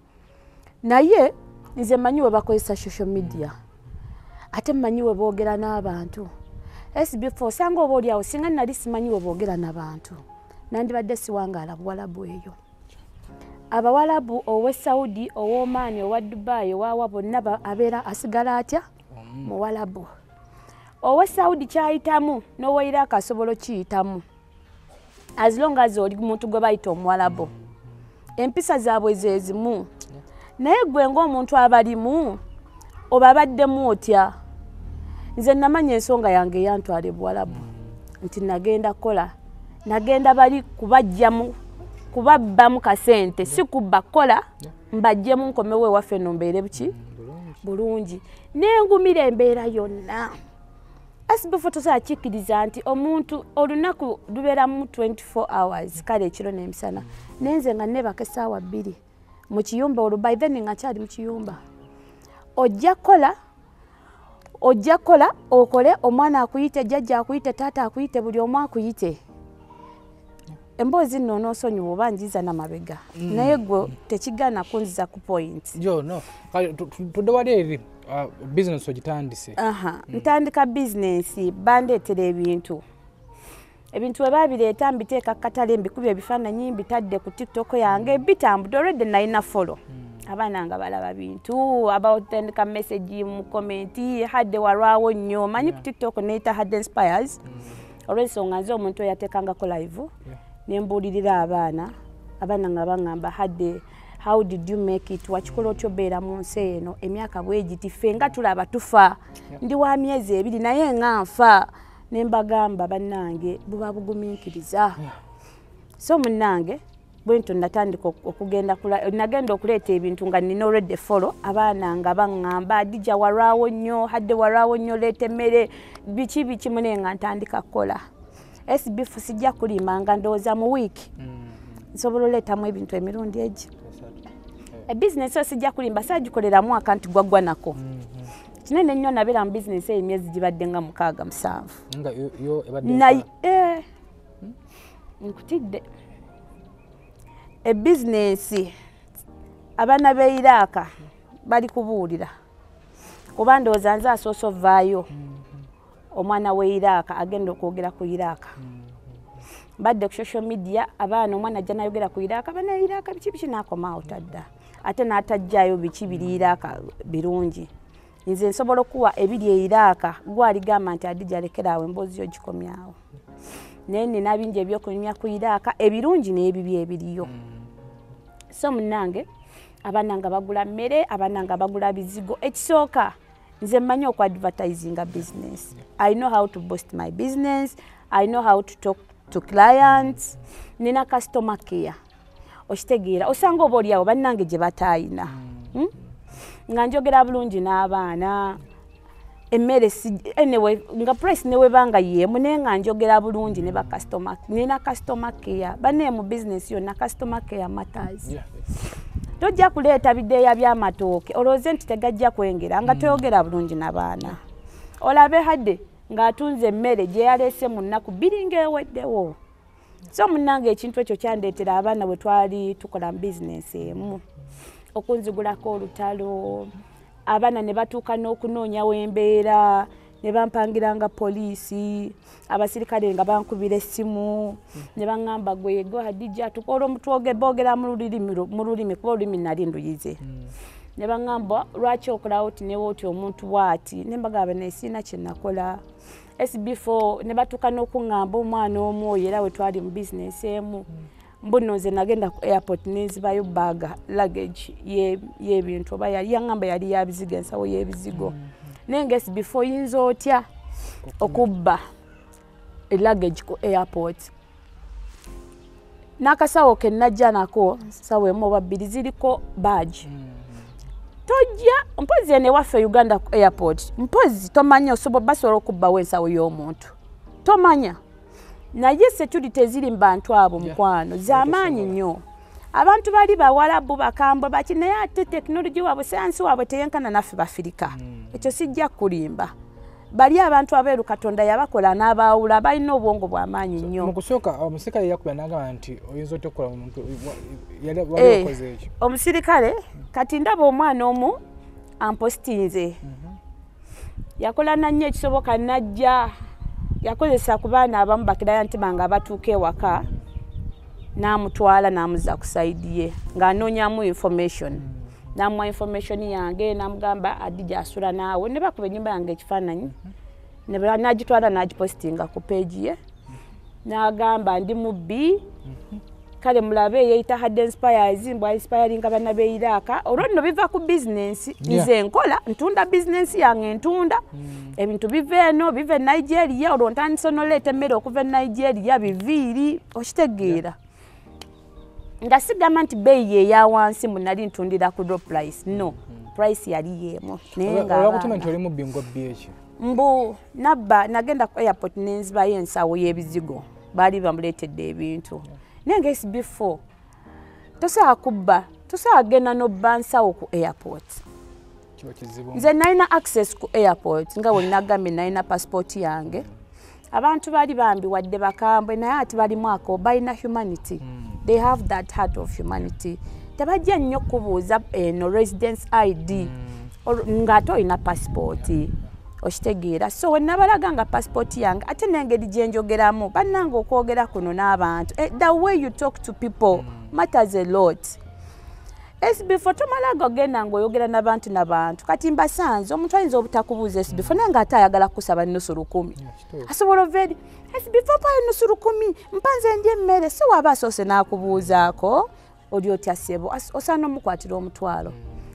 S3: Naye nze mmanyi we bakozesa social media, ate mmanyi we boogera n'abantu. SB4 osanga oba oli awo singa nali simanyi we boogera n'abantu, nandibadde siwangaala Buwalabu eyo. Abawalabu owe Saudi, owe Oman, owa Dubai, owawa bonna abeera asigala atya? Muwalabu. Owe Saudi kyayitamu n'owe Iraq asobola okiyitamu, as long as oli muntu gwe bayita omuwalabu. Empisa zaabwe ze zimu. Naye gwe ng'omuntu abalimu oba abaddemu otya? Nze namanya ensonga yange eyantwala e Buwalabu nti nagenda kukola, nagenda bali kubajjamu kubabbamu kasente, si kubba kukola, mbajjemu nkomewo ewaffe eno mbeere buki bulungi. Nengumira embeera yonna. SB4 tosobola kikkiriza nti omuntu olunaku lubeeramu 24 hours, kale ekiro n'emisana. Naye nze nga neebaka essaawa 2 mu kiyumba olwo, by then nga nkyali mu kiyumba. Ojja kukola okole, omwana akuyite, jjajja akuyite, taata akuyite, buli omu akuyite. Emboozi nno onoosonyiwa oba njiza n'amabega, naye gwe tekigaana kunziza ku point.
S2: Yo no, kale tudde wali eri bizinesi ogitandise.
S3: Ntandika bizinesi, bandeetera ebintu. Ebintu we babireeta mbiteeka ku katale, mbikubye ebifaananyi, mbitadde ku TikTok yange, bitambudde already nalina follow. Abaana nga balaba bintu, abatandika message mu comment, hadde walwawo nnyo. Manyi ku TikTok neyita Hadde Inspires. Olw'ensonga nze omuntu eyateekangako live, ne mbuulirira abaana, abaana nga baŋŋamba Hadde, how did you make it? Wakikola otya obeera mu nsi eno emyaka bwe giti, ffe nga tulaba tufa. Ndi wa myezi 2 naye nga nfa. Ne mbagamba bannange buba bugumiikiriza. So munnange Bwentyo natandika okugenda, nagenda okuleeta ebintu nga nina already follow abaana nga baŋŋamba, "Adija walwawo nnyo, hadde walwawo nnyo, leeta emmere," biki biki. Mune nga ntandika kukola SB4. Sijja kulimba, nga ndowooza mu wiiki nsobola oleetamu ebintu emirundi egi. Ebizinesi eyo sijja kulimba, saagikolera mwaka nti gwaggwa nako kinene nnyo. Nabeera mu bizinesi eyo emyezi gibadde nga 6, 7.
S2: Nga yo ebadde
S3: Naye nkutidde ebizinensi, abaana b'e Iraaka bali kubuulira, kuba ndowooza nze asoose ovaayo omwana w'e Iraaka agenda okwogera ku Iraaka. Mbadde ku social media, abaana, omwana ajja nayogera ku Iraaka, bana Iraaka biki biki, n'akomaawo tadda ate n'atajjaayo biki biri Iraaka birungi. Nze nsobola okuwa ebiri e Iraaka, gwaligamba nti, "Adija, lekeraawo emboozi yo gikomyawo," naye nina bingi ebyokunyumya ku Iraaka, ebirungi n'ebibi ebiriyo. So munnange, abaana nga bagula mmere, abaana nga bagula bizigo. Ekisooka, nze mmanyi okuadvertisinga business. I know how to boost my business, I know how to talk to clients, nina customer care, okitegeera? Osanga oba oliawo bannange gye bataayina. Nga njogera bulungi n'abaana, emmere anyway, nga price newebanga yemu, naye nga njogera bulungi ne bakasitoma. Nina customer care. Bannaye, mu business yonna customer care matters. Tojja kuleeta bideeya by'amatooke olowooze nti tegajja kwengera nga toyogera bulungi n'abaana. Olabe hadde ng'atunze emmere gye yaleese mu nnaku 2 ng'eweddewo. So munnange, ekintu ekyo kyandeetera abaana bwe twali tukola mu bizinesi emu okunzigulako olutalo. Abaana ne batuuka n'okunoonyawo embeera ne bampangiranga poliisi, abasirikale nga bankubira essimu ne baŋŋamba, "Gwe gwe Hadija," olwo boogera mu lulimi, kuba olulimi nali nduyize, ne baŋŋamba, "Lwaki okolawo oti newe oti omuntu bw'ati?" Ne mbagamba, "Naye siina kye nakola." SB4 ne batuuka n'okuŋŋamba, omwana omu oyo era we twali mu bizinesi emu, mbuno nze nagenda ku airport nenzibayo bag, luggage y'ebintu, oba yali yaŋŋamba yali yabizigo, ensawo y'ebizigo. Naye nga SB4 oyinza otya okubba luggage ku airport? N'akasawo ke najja nako, sawo emu oba bbiri ziriko badge. Tojja mpozi eno ewaffe Uganda ku airport, mpozi tomanya, basobola okubbawo ensawo y'omuntu, tomanya. Naye security eziri mu bantu abo, mukwano, z'amaanyi nnyo. Abantu bali bawalabu bakambwe baki, naye ate tekinologi waabwe, sayansi waabwe teyenkana naffe Bafirika. Ekyo sijja kulimba. Bali abantu abeeru Katonda yabakola n'abaawula, balina obwongo bw'amaanyi nnyo.
S2: Mu kusooka omusirikale yakuba n'agamba nti oyinza otya okukola omuntu wali okoze ekyo?
S3: Omusirikale, kati ndaba omwana omu ampostinze, yakola nannyo ekisoboka, najja yakozesa ku baana abamu baclient bange abatuuka ewaka, n'amutwala n'amuzza ku side ye ng'anoonyamu information, n'amuwa information yange, n'amugamba, "Adija asula naawe," ne bakuba ennyumba yange ekifaananyi, n'agitwala n'agipositinga ku page ye, n'agamba ndi mubbi. Kale mulabe yeeyita Hadde Inspires, mbw inspiringa banna b'e Iraaka. Olwo nno biva ku bizinensi. Nze nkola, ntunda bizinensi yange, ntunda ebintu biva eno, biva e Nigeria. Olwo ntandise noleeta emmere okuva e Nigeria, biviiri, okitegeera? Nga sigamba nti bbeeyi ye eya wansi, mbu nali ntundira ku low price, no, price yali yeemu, naye nga
S2: olwakutuma nti oli mubbi ng'obbi eki?
S3: Mbu nabba, nagenda ku airport nenzibayo ensawo y'ebizigo, baali bamuleetedde ebintu. Naye nga SB4 tosobola kubba, tosobola kugenda n'obba nsawo ku airport.
S2: Kiba kizibu.
S3: Nze nalina access ku airport, nga bwe nagambye, nalina passport yange. Abantu bali bambi wadde bakambwe, naye ate balimu ako, balina humanity. They have that heart of humanity. Tebajja nnyo kubuuza eno residence ID ng'ate olina passport, okitegeera? So wenabalaga nga passport yange, ate n'engeri gyenjogeramu, bannange, okwogera kuno n'abantu, the way you talk to people matters a lot. SB4 tomala gogenda ng'oyogera n'abantu n'abantu. Kati mbasanze omuntu ayinza obutakubuuza SB4, naye ng'ate ayagala kukusaba nusu lukumi. Asobola ova eri, "SB4, mpayo nusu lukumi, mpanze ndya emmere." So waaba asoose n'akubuuzaako, "Oli otya ssebo?" Osaana omukwatira 500.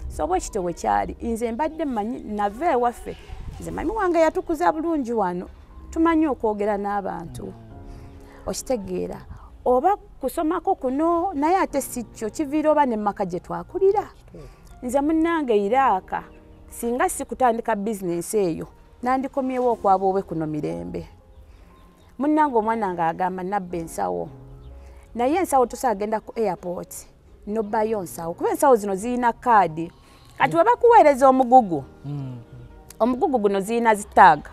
S3: So bwe kityo bwe kyali. Nze mbadde mmanyi, nava ewaffe, nze mami wange yatukuza bulungi wano, tumanyi okwogera n'abantu, okitegeera? Oba kusomako kuno naye ate si kyo kiviira oba ne maka gye twakulira. Nze munnange Iraka singa si kutandika bizinensi eyo nandikomyewo okwaboowe kuno mirembe. Munnange omwana ng'agamba nabba ensawo, naye ensawo tosaagenda ku airport nobbayo nsawo kuba ensawo zino zirina kaadi. Kati we bakuweereza omugugu, omugugu guno zirina zitaaga.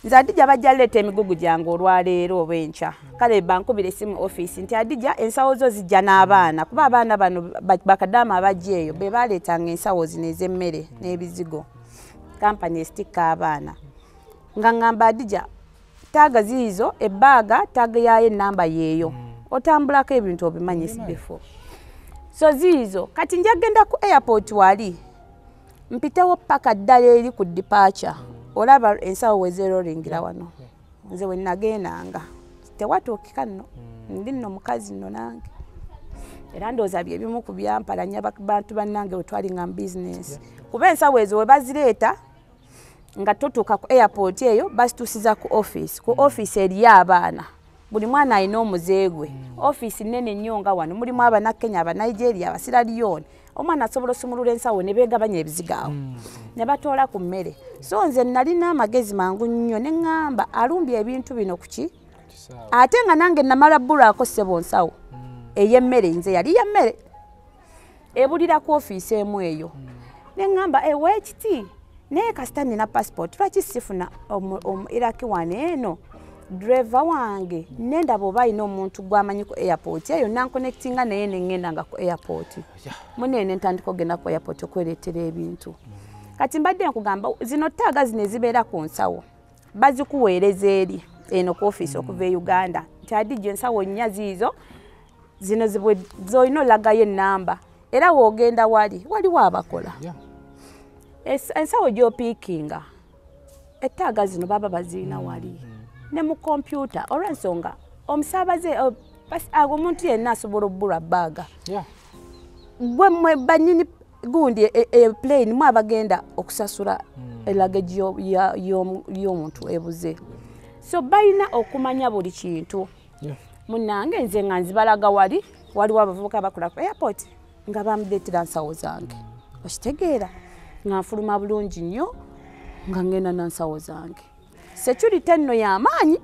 S3: Nze Adija bajja leeta emigugu gyange olwaleero oba enkya. Kale bankubira essimu ofiisi nti Adija ensawo zo zijja n'abaana, kuba abaana bano bakadaama abajja eyo be baleetanga ensawo zino ez'emmere n'ebizigo. Kampani esitikka abaana. Nga ŋŋamba Adija taaga ziizo ebbaaga taaga yaayo ennamba yeeyo. Otambulako ebintu obimanyi before. So ziizo kati nja genda ku airport wali mpitewo paka ddala eri ku departure. Olaba ensawo wezerolingira wano. Nze we nagendanga tewatuukika nno, ndi nno mukazi nno nange. Era ndowooza bye bimu ku byampalanya bantu bannange bwe twalinga mu bizinensi. Kuba ensawo ezo we bazireeta nga totuuka ku airport eyo bazituusiza ku office. Ku office eriyo abaana. Buli mwana alina omuze gwe. Office nnene nnyo nga wano mulimu Abannakenya, Abanigeria, Abasierra Leone. Omwana asobola osumulula ensawo ne beegabanya ebizigo awo ne batoola ku mmere. So nze nalina amagezi mangu nnyo ne ŋŋamba alumbye ebintu bino ku ki? Ate nga nange namala bbulwako ssebo nsawo ey'emmere, nze yali ya mmere ebulira ku ofiisi emu eyo. Ne ŋŋamba eweekiti naye kasita nina passport lwaki sifuna Omuiraki wano eno driver wange nendaba oba alina omuntu gw'amanyi ku airport eyo nanconnectinga naye ne ŋŋendanga ku airport. Munene ntandika ogenda ku airport okwereetera ebintu. Kati mbadde nkugamba zino taaga zino ezibeera ku nsawo bazikuweereza eri eno ku ofiisi okuva e Uganda nti Adija ensawo nnya ziizo zino z'olina olagayo ennamba era w'ogenda wali waliwo abakola. Ensawo gy'opiikinga ettaaga zino baba bazirina wali ne mu kompyuta olw'ensonga omusaabaze omuntu yenna asobola obbulwa bbaaga. Gwe mmwe bannyini gundi plane mwe abagenda okusasula luggage y'omuntu ebuze. So balina okumanya buli kintu. Munnange nze nga nzibalaga wali waliwo abavubuka bakola ku airport nga bamuleetera nsawo zange. Okitegeera nga nfuluma bulungi nnyo nga ngenda na nsawo zange. Security nno y'amaanyi.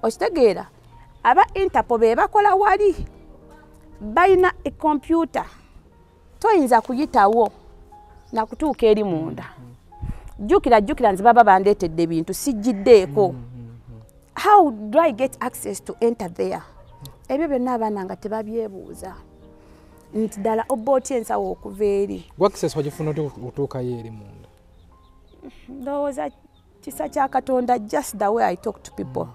S3: Okitegeera aba Interpol be bakola wali balina ekompyuta toyinza kuyitawo nakutuuka eri munda. Jjukira jjukira nze baba bandeetedde ebintu sijjiddeeko. How do I get access to enter there? Ebyo byonna abaana nga tebabyebuuza nti ddala obba otya ensawo okuva eri.
S2: Gwe access wagifuna otya otuukayo eri munda?
S3: Ndowooza kisa kya Katonda, just the way I talk to people.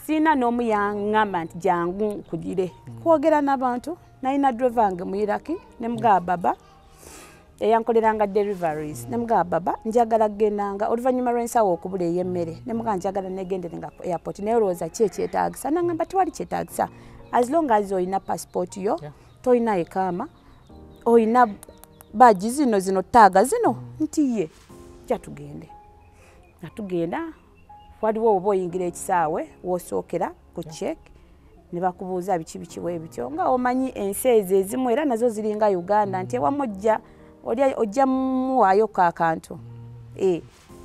S3: Sirina n'omu yaŋŋamba nti jangu nkugire. Kwogera n'abantu, nalina driver wange mu Iraki ne mugamba baba eyankoleranga deliveries ne mugamba baba njagala kugendanga oluvannyuma lw'ensawo okubula ey'emmere ne mugamba njagala negenderenga ku airport naye olowooza ki ekyetaagisa? N'aŋŋamba tewali kyetaagisa as long as olina passport yo, tolina ekaama, olina baagi zino zino taaga zino nti ye jja tugende. Nga tugenda waliwo oba oyingira ekisaawe w'osookera ku check ne bakubuuza biki biki bwe bityo nga omanyi ensi ezo ezimu era nazo ziringa Uganda nti ewamu ojja ojja muwaayoko akantu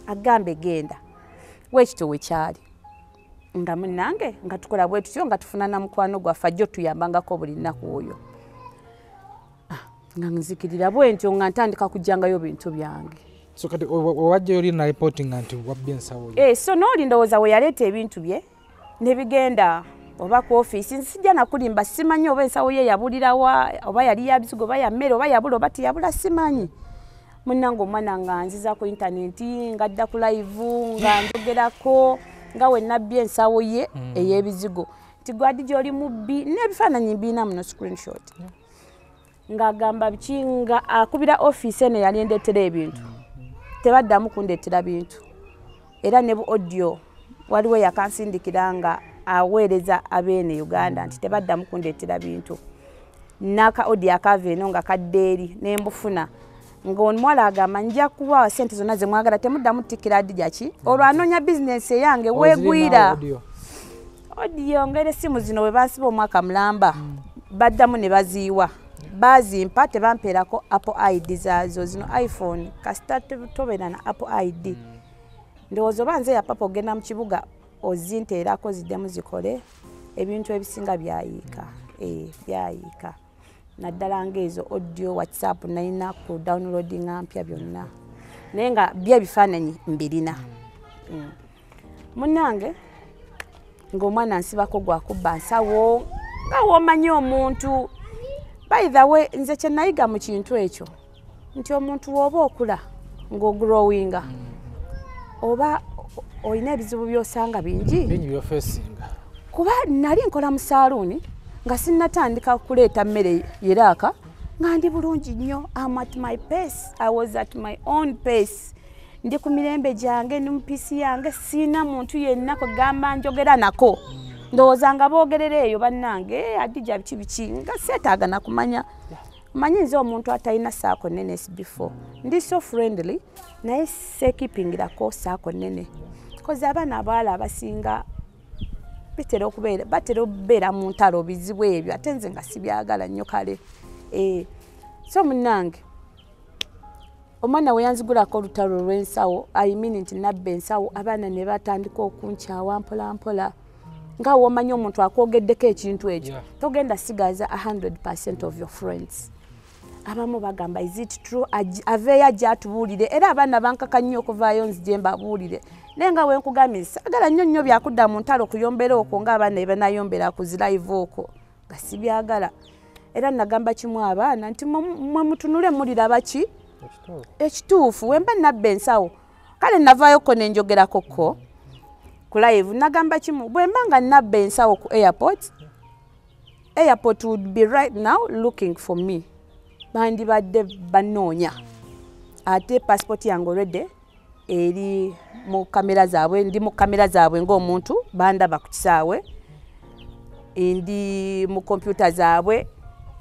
S3: agambe genda bwekityo we kyali. Nga munnange nga tukola bwe tutyo nga tufuna na mukwano gwaffe ajja otuyambangako buli nnaku oyo. Nga nzikirira bwe ntyo nga ntandika kujjangayo bintu byange.
S2: So kati owajjayo oli na reporting nti wabbye ensawo yo.
S3: So n'oli ndowooza we yaleeta ebintu bye ne bigenda oba ku ofiisi sijja nakulimba simanyi oba ensawo ye yabulirawa oba yali ya bizigo oba ya mmere oba yabula oba teyabula simanyi. Munnange omwana nga nziza ku intaneti nga dda ku live nga njogerako nga we nabbye ensawo ye ey'ebizigo nti gwe Adija oli mubbi n'ebifaananyi mbiina muno screenshot. Ng'agamba biki nga akubira ofiisi eno yali endeetera ebintu tebaddamu kundeetera bintu era ne bu audio waliwo yakansindikira nga aweereza abeene Uganda nti tebaddamu kundeetera bintu. N'aka audio akaava eno nga kadda eri ne mbufuna ng'omuwala agamba nja kubawa ssente zonna ze mwagala temuddamu tikkira Adija ki olwo anoonya bizinensi eyange weegwira. Audio ngere essimu zino we bansiba omwaka mulamba baddamu ne baziyiwa, bazimpa tebampeerako Apple ID zaazo. Zino iPhone kasita tobeera na Apple ID, ndowooza oba nze yapapa ogenda mu kibuga ozinteerako ziddemu zikole. Ebintu ebisinga byayiika, byayiika, naddala ng'ezo audio, WhatsApp nalina ku downloadinga mpya byonna, naye nga byo ebifaananyi mbirina. Munnange ng'omwana nsibako gwakubba nsawo, nga w'omanyi omuntu. By the way, nze kye nayiga mu kintu ekyo nti omuntu w'oba okula ng'ogrowinga, oba olina ebizibu by'osanga bingi.
S2: Bingi by'ofeesinga.
S3: Kuba nali nkola mu saaluuni nga sinnatandika kuleeta mmere Iraq, nga ndi bulungi nnyo. Am at my pace, I was at my own pace, ndi ku mirembe gyange, ndi mu peace yange, siina muntu yenna kugamba njogera nako. Ndowooza nga boogerera eyo bannange Hadija biki biki, nga seetaaga nakumanya. Manyi nze omuntu atalina circle nnene before, ndi so friendly, naye seekipingirako circle nnene, 'cause abaana abawala abasinga bitera okubeera, batera okubeera mu ntalo, bizibu ebyo, ate nze nga sibyagala nnyo. Kale so munnange omwana we yanzigulako olutalo olw'ensawo, I mean nti nabba ensawo, abaana ne batandika okunkyawa mpola mpola, nga womanyi omuntu akwogeddeko ekintu ekyo, togenda sigaza 100% of your friends. Abamu bagamba, "Is it true?" Aveeyo ajja atubuulire. Era abaana bankaka nnyo okuvaayo nzije mbabuulire, naye nga wenkugambye, saagala nnyo nnyo byakudda mu ntalo, kuyombera okwo ng'abaana ebanayombera ku zi live okwo, nga sibyagala. Era nagamba kimu abaana nti mwe mutunule muliraba ki ekituufu. Wemba nabba ensawo, kale navaayoko nenjogerako ko ku live, nagamba kimu, bwe mba nga nabba ensawo ku airport, airport would be right now looking for me, bandibadde banoonya. Ate passport yange already eri mu kamera zaabwe, ndi mu kamera zaabwe ng'omuntu bandaba ku kisaawe, ndi mu kompyuta zaabwe,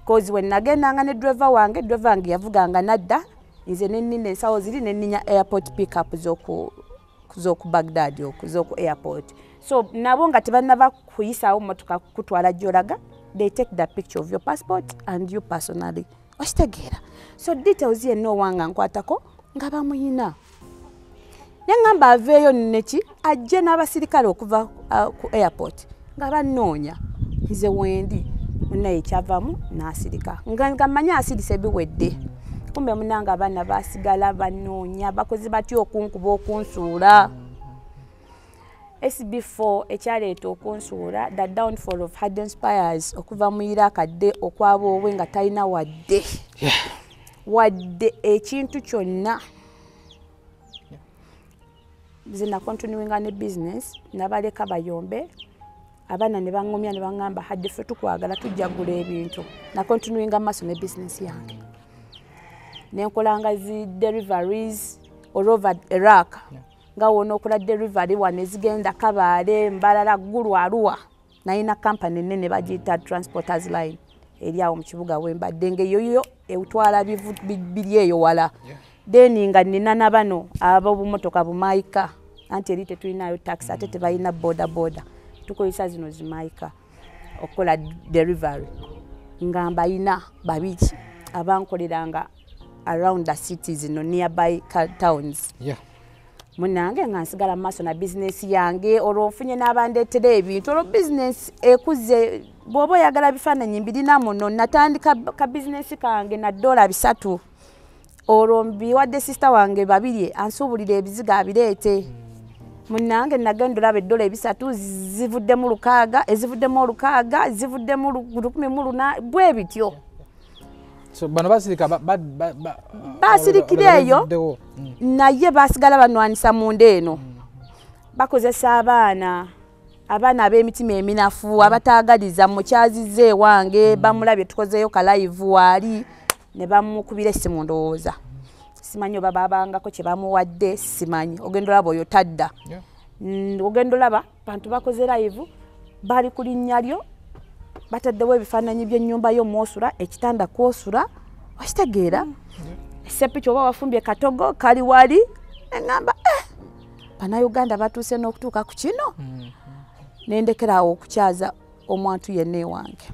S3: 'cause we nagendanga ne driver wange, driver wange yavuganga nadda, nze nenina ensawo ziri neninya airport pickup z'oku Baghdad, okwo z'oku airport. So nabo nga tebannaba kuyisaawo motoka kutwala gy'olaga, they take the picture of your passport and you personally, okitegeera? So details yenna owanga nkwatako nga bamuyina. Neŋŋamba aveeyo neki ajje n'abasirikale okuva ku airport nga banoonya nze wendi. Munaye ekyavamu n'asirika, nga mmanyi asirise biwedde. Kumbe munange abaana basigala banoonya, bakozi batya okunkuba, okunsuula. SB4 ekyaleeta okunsuula, the downfall of Haddon Spires okuva mu Iraq adde okwaboobwe nga talina wadde ekintu kyonna. Nze nakontinuinga ne business, nabaleka bayombe abaana ne baŋŋumya ne baŋŋamba, "Hadde ffe tukwagala, tujja gula ebintu." Nakontinuinga maaso ne business yange, nenkolanga zi deliveries all over Iraq, nga wona okola delivery wano ezigenda Kabaale, Mbalala, Gulu, Arua. Nalina kampany nene bagiyita Transporters Line, eri awo mu kibuga wembadde, ngaeyoyo etwala biri eyo wala. Then nga nina na bano ab'obumotoka bumaayika, anti eri tetulinayo taxi, ate tebalina boda boda, tukozesa zino zimaayika okukola delivery, nga mbayina babiri abankoleranga around the cities zino nearby towns. Munange nga nsigala mu maaso na bizinesi yange, olwo nfunye n'abandeetera ebintu, olwo bizinesi ekuze. Bw'oba oyagala bifaananyi mbirina muno. Natandika ka bizinesi kange na $300, olwo mbiwadde sister wange babiri ansuubulira ebizigo abireete. Munange nagenda olaba $300 zivuddemu 600, ezivuddemu 600 zivuddemu 1800, bwe bityo.
S2: So bano basirika
S3: Basirikira eyo.
S2: Baziddewo.
S3: Naye basigala banwanisa munda eno, bakozesa abaana ab'emitima eminafu abataagaliza mukyaziza ewange. Bamulabye tukozeeyo ka live waali, ne bamukubira essimu, ndowooza simanyi oba babangako kye bamuwadde, simanyi. Ogenda olaba oyo tadda. Ogenda olaba bantu bakoze live, bali ku linnya lyo, bataddewo ebifaananyi by'ennyumba yo mwosula, ekitanda kwosula, okitegeera? Esepiki oba wafumbye katogo kali wali. Eŋŋamba, eh, bannayuganda batuuse n'okutuuka ku kino. Nendekerawo okukyaza omwantu yenna ewange.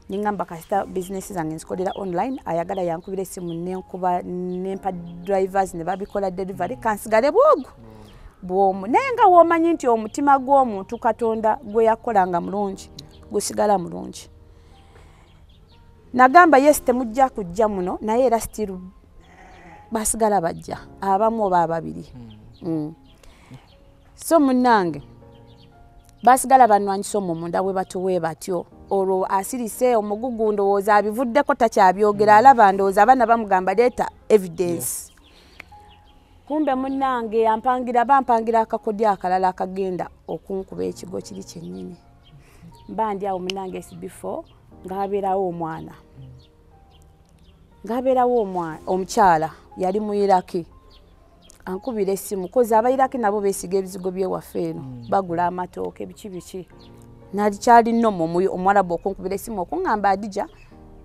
S3: Ningamba kasita business zange nzikolera online, ayagala yankubira essimu nenkuba nempa drivers ne babikola delivery, kansigale bwogu bwomu. Naye nga w'omanyi nti omutima gw'omuntu Katonda gwe yakolanga mulungi, gusigala mulungi. Nagamba yes, temujja kujja muno, naye era still basigala bajja abamu oba ababiri. So munnange basigala banwanyisa omwo munda bwe batuwe batyo. Olwo asirise omugugu ndowooza abivuddeko takyabyogera, alaba ndowooza abaana bamugamba leeta evidence. Kumbe munnange ampangira, bampangira akakodyo akalala akagenda okunkuba ekigo kiri kyennyini. Mba ndi awo munnange SB4 ng'abeerawo omwana, ng'abeerawo omukyala yali mu Iraki, ankubira essimu kozi Abairaki nabo beesiga ebizigo byewaffe eno, bagula amatooke biki biki. Nali nnomo omuwarabu okunkubira essimu okuŋŋamba Hadija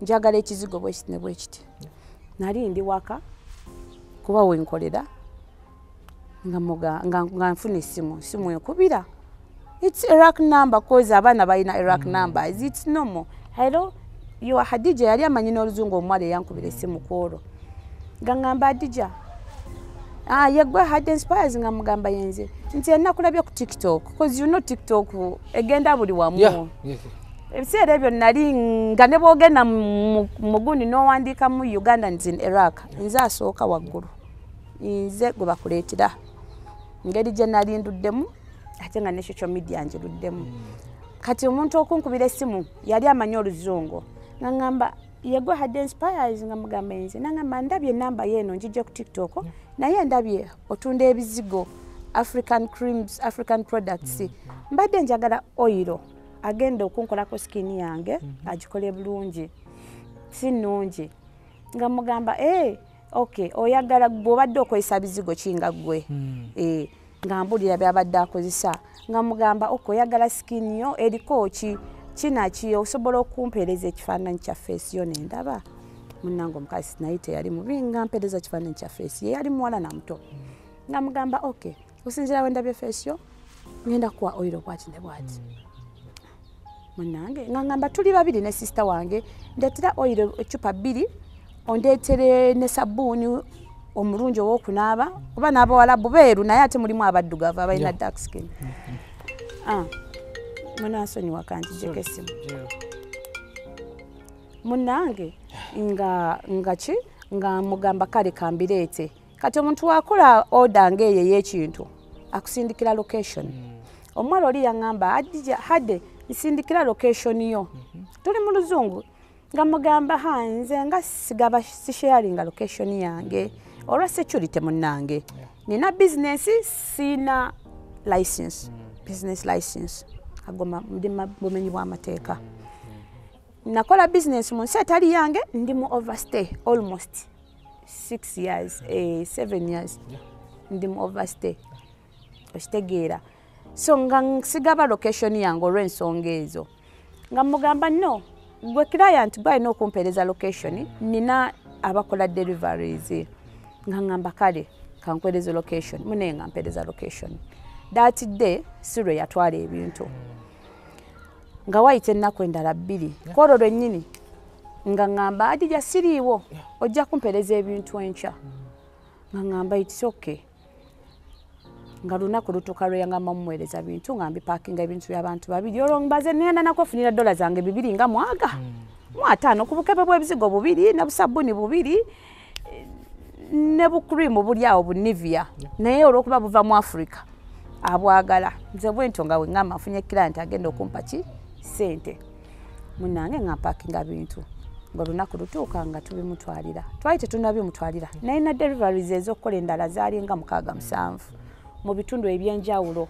S3: njagala ekizigo bwe kiti ne bwe kiti. Nali ndi waka kuba we nkolera nga nfuna essimu, essimu enkubira. It's Iraq number, cause abaana balina Iraq numbers, it's normal. Hello, you are Hadija. Yali amanyi n'oluzungu omuwala eyankubira essimu ku olwo. Nga ŋŋamba Hadija, yegwe Hadi Inspires? Nga mugamba yenze. Nti nakulabye ku TikTok, cause you know TikTok egenda buli wamu. Ebiseera ebyo nali nga ne bw'ogenda mu gundi n'owandiikamu Ugandans in Iraq, nze asooka waggulu, nze gwe bakuleetera. Ngeri gye nali nduddemu ate nga ne social media ngiruddemu. Kati omuntu okunkubira essimu yali amanyi oluzungu, nga ŋŋamba yegwe Hadi Inspires? Nga mugamba nze. Nangamba ndabye enamba yeeno njijja ku TikTok, naye ndabye otunda ebizigo, African creams, African products, mbadde njagala oil agenda okunkolako skin yange agikole bulungi, si nnungi. Nga mugamba okay, oyagala bw'obadde okozesa bizigo ki nga ggwe? Nga mbulira byabadde akozesa. Nga mugamba okay, oyagala skin yo eriko ki kinaki, osobola okumpeereza ekifaananyi kya face yo nendaba? Munnange omukazi naye teyali mubi, nga mpeereza kifaananyi kya face ye, yali muwala na muto. Nga mugamba okay, osinziira we ndabye face yo ngenda kuwa oil bwati ne bwati. Munnange nga ngamba tuli babiri ne sister wange, ndeetera oil eccupa 2, ondeetere ne sabbuuni omulungi ow'okunaaba, kuba n'abawalabu beeru naye ate mulimu abaddugavu abalina dark skin. Munansonyiwa kanjijeko essimu. Munnange nga ki nga mugamba kale kambireete. Kati omuntu wakola order ng'eyo ey'ekintu akusindikira location. Omuwala oli yaŋŋamba Hadde nsindikira location yo, tuli mu luzungu. Nga mugamba ha nze nga sigaba sisharinga location yange olwa security. Munnange nina business, sina license, business license, agoma ndi bumenyi bw'amateeka. Nakola business mu nsi etali yange, ndi mu overstay almost 6 years, 7 years ndi mu overstay, okitegeera? So nga nsigaba location yange olw'ensonga ezo. Nga mugamba no, gwe client gwe alina okumpeereza location, nina abakola deliveries. Nga ngamba kale kankwereza location. Munaye nga mpeereza location. That day si lwe yatwala ebintu, nga wayita ennaku endala 2 kwolwo lwennyini nga ŋŋamba Hadija siriiwo, ojja kumpeereza ebintu enkya. Nga ŋŋamba it's okay. Nga lunaku lutuuka lwe yangamba mumuweereza bintu, nga mbipaakinga ebintu by'abantu babiri. Olwo mbaze ngenda nakwefunira dola zange 2 nga mwaga mu 50 ku bukebe bw'ebizigo 2 ne busabbuni 2 ne bukurimu buli awo bu Nivea, naye olw'okuba buva mu Africa abwagala. Nze bwentyo nga we ŋŋamba nfunye client agenda okumpa ki ssente. Munnange nga mpaakinga bintu, nga olunaku lutuuka nga tubimutwalira. Twali tetunnabimutwalira, naye na deliveries ez'okukola endala zaali nga 6 7 mu bitundu ebyenjawulo,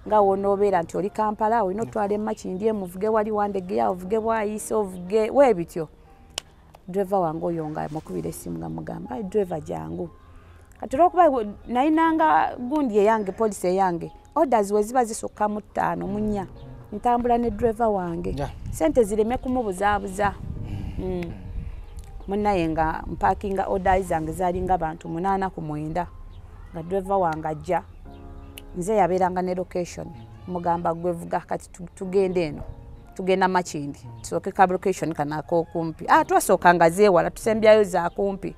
S3: nga wonoobeera nti oli Kampala olina otwala emakindi, emuvuge wali Wandegeya, ovuge Bwayise, ovuge weebityo. Driver wange oyo nga mukubira essimu nga mugamba driver jangu. Kati olwokuba nalinanga gundi eyange, policy eyange, orders we ziba zisukka mu 5 mu 4 ntambula ne driver wange, sente zireme kumubuzaabuza. Munnaye nga mpakinga orders zange zalinga bantu 8 ku 9, nga driver wange ajja, nze yabeeranga ne location. Mugamba gwe vuga kati tugende eno. Tugenda Makindi. Tusooke ka location kanako kumpi. Twasooka nga zeewala tusembyayo za kumpi.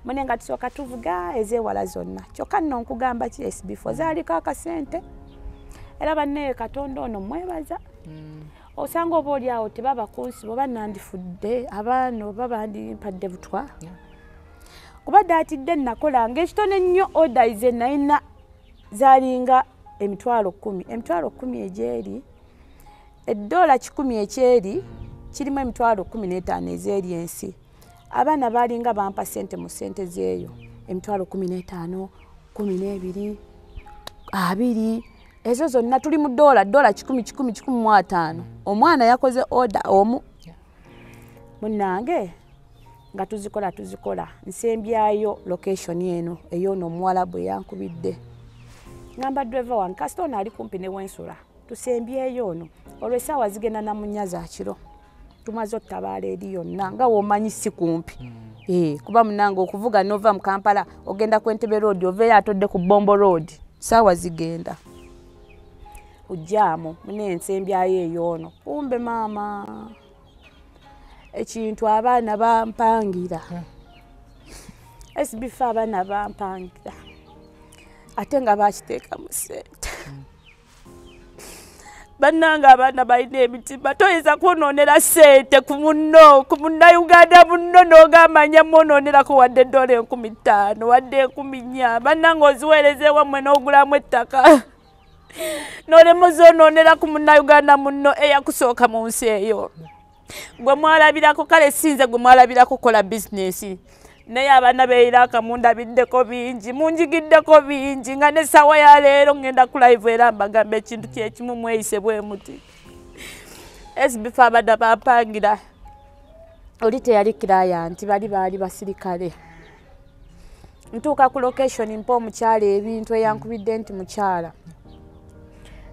S3: Mune nga tusooka tuvuga ezeewala zonna. Kyokka nno nkugamba ki SB4 zaaliko akasente. Era banne Katonda ono mwebaza. Osanga oba oli awo tebaba kunsi oba nandifudde abaana oba bandimpadde butwa. Kuba daatidde nakola ng'ekitone nnyo order ze nalina zaalinga emitwalo 10. Emitwalo 10 egyeri $100 ekyeri kirimu emitwalo 15 ezeeri ensi. Abaana baalinga bampa ssente mu ssente zeeyo emitwalo 15, 12, 20 ezo zonna tuli mu $100 100 150. Omwana yakoze order omu. Munnange nga tuzikola nsembyayo location eno ey'ono omuwala bwe yankubidde. Ngamba driver wange kasita ono ali kumpi ne wensula tusembyeyo ono olw'essaawa zigenda na munnya za kiro tumaze ottabaala eri yonna nga w'omanyi si kumpi. Kuba munnange okuvuga n'ova mu Kampala ogenda ku Entebbe Road oveeyo atodde ku Bombo Road ssaawa zigenda ojjaamu mune nsembyayo ey'ono. Kumbe maama ekintu abaana bampangira. SB4 abaana bampangira ate nga bakiteeka mu ssente. Bannange abaana balina emitima toyinza kwonoonera ssente ku munno ku munnayuganda munno n'ogamba nja mwonoonerako wadde $5,000 wadde 4,000. Bannange oziweereza ewammwe n'ogulamu ettaka n'olema ozoonoonera ku munnayuganda munno eyakusooka mu nsi eyo. Gwe mwalabirako kale sinze gwe mwalabirako kola bizinesi naye abaana b'e mundabiddeko bingi munjigiddeko bingi nga n'essaawa ya leero ngenda ku live era mbagamba ekintu kyekimu mweyise bwe muti. SB4 abaana bampangira oli teyali client bali baali basirikale. Ntuuka ku location mpa omukyala ebintu eyankubidde nti mukyala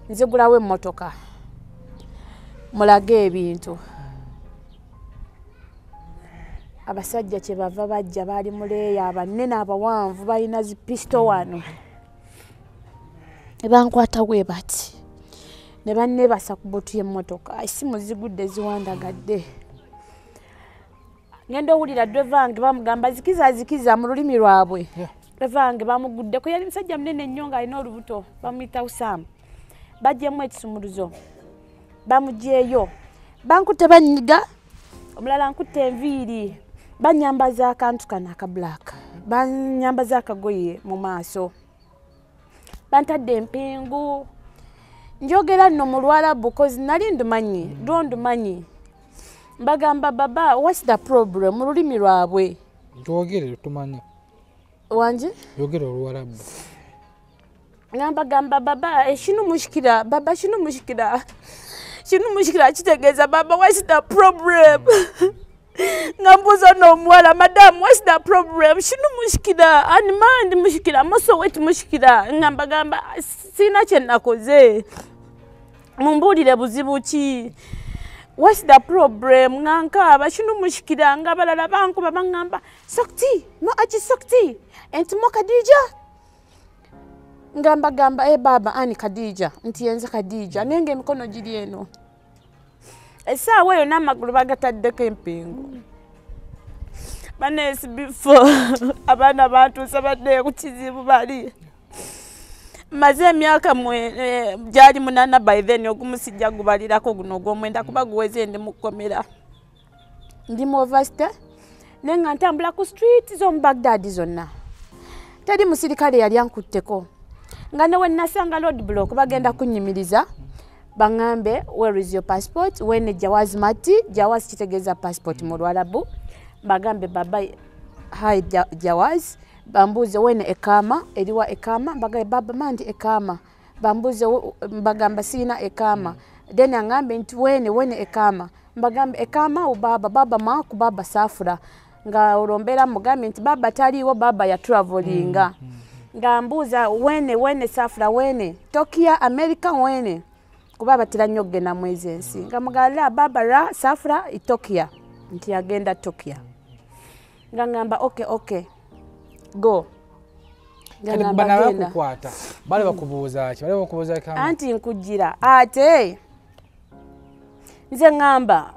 S3: nzigulawo emmotoka mulage ebintu. Abasajja kye bava bajja baali muleeya abanene abawanvu balina zi pisto wano ne bankwata bwe bati ne banneebasa ku butu y'emmotoka essimu zigudde ziwandagadde. Ngenda owulira driver wange bamugamba zikiza zikiza mu lulimi lwabwe. Driver wange bamuguddeko yali musajja munene nnyo ng'alina olubuto bamuyita Usama. Baggyemu ekisumuluzo bamugyeyo bankutte banyiga omulala nkutte enviiri banyambaza akantu kano aka black banyambaza akagoye mu maaso bantadde empingu. Njogera nno mu Luwarabu cause nali ndumanyi lwo ndumanyi. Mbagamba baba what's the problem mu lulimi lwabwe.
S2: Njogere tumanyi.
S3: Wanje?
S2: Yogera Oluwarabu.
S3: Ngamba baba shinu mushikira baba shinu mushikira. Shinu mushikira kitegeeza baba what's the problem? Ngambuza n'omuwala madam what's the problem? Shinu mushikira animandi mushikira moso wetu mushikira. Ngamba sina kye nakoze. Mumbuulire buzibu ki? What's the problem? Ngankaaba shinu mushikira nga abalala bankuba bangamba sokti mo aji sokti enti mo Khadija. Ngamba gamba baba ani Khadija nti yenze Khadija nenge emikono giri eno. Essaawa eyo n'amagulu bagataddeko empingu. Banne SB4 abaana bantuusa badde ku kizibu bali. Maze emyaka gyali 8 by then ogumu sijja gubalirako guno ogw'omwenda kuba guweze ndi mu kkomera. Ndi mu overstay naye nga ntambula ku street z'omu Baghdad zonna. Teri musirikale yali ankutteko. Nga ne we nasanga road block bagenda kunnyimiriza baŋŋambe where is your passport wene jawaz mati jawaz kitegeeza passport mu Luwarabu. Bagambe baba hi jawaz bambuze wene ekama eriwa ekama mbagambe baba mandi ekama bambuze mbagamba sina ekama then angambe nti wene wene ekama mbagambe ekama ubaba baba maku baba safura nga olombera mugambe nti baba taliwo baba ya travelinga. Nga mbuza wene wene safura wene Tokyo America wene kuba batira nnyo okugenda mwezi ensi nga mugala baba ra safura Ethiopia nti yagenda Tokyo. Nga ngamba okay okay go.
S2: Banabakukwata bali bakubuuza ki? Bali bakubuuza kama
S3: anti nkujira ate nze ngamba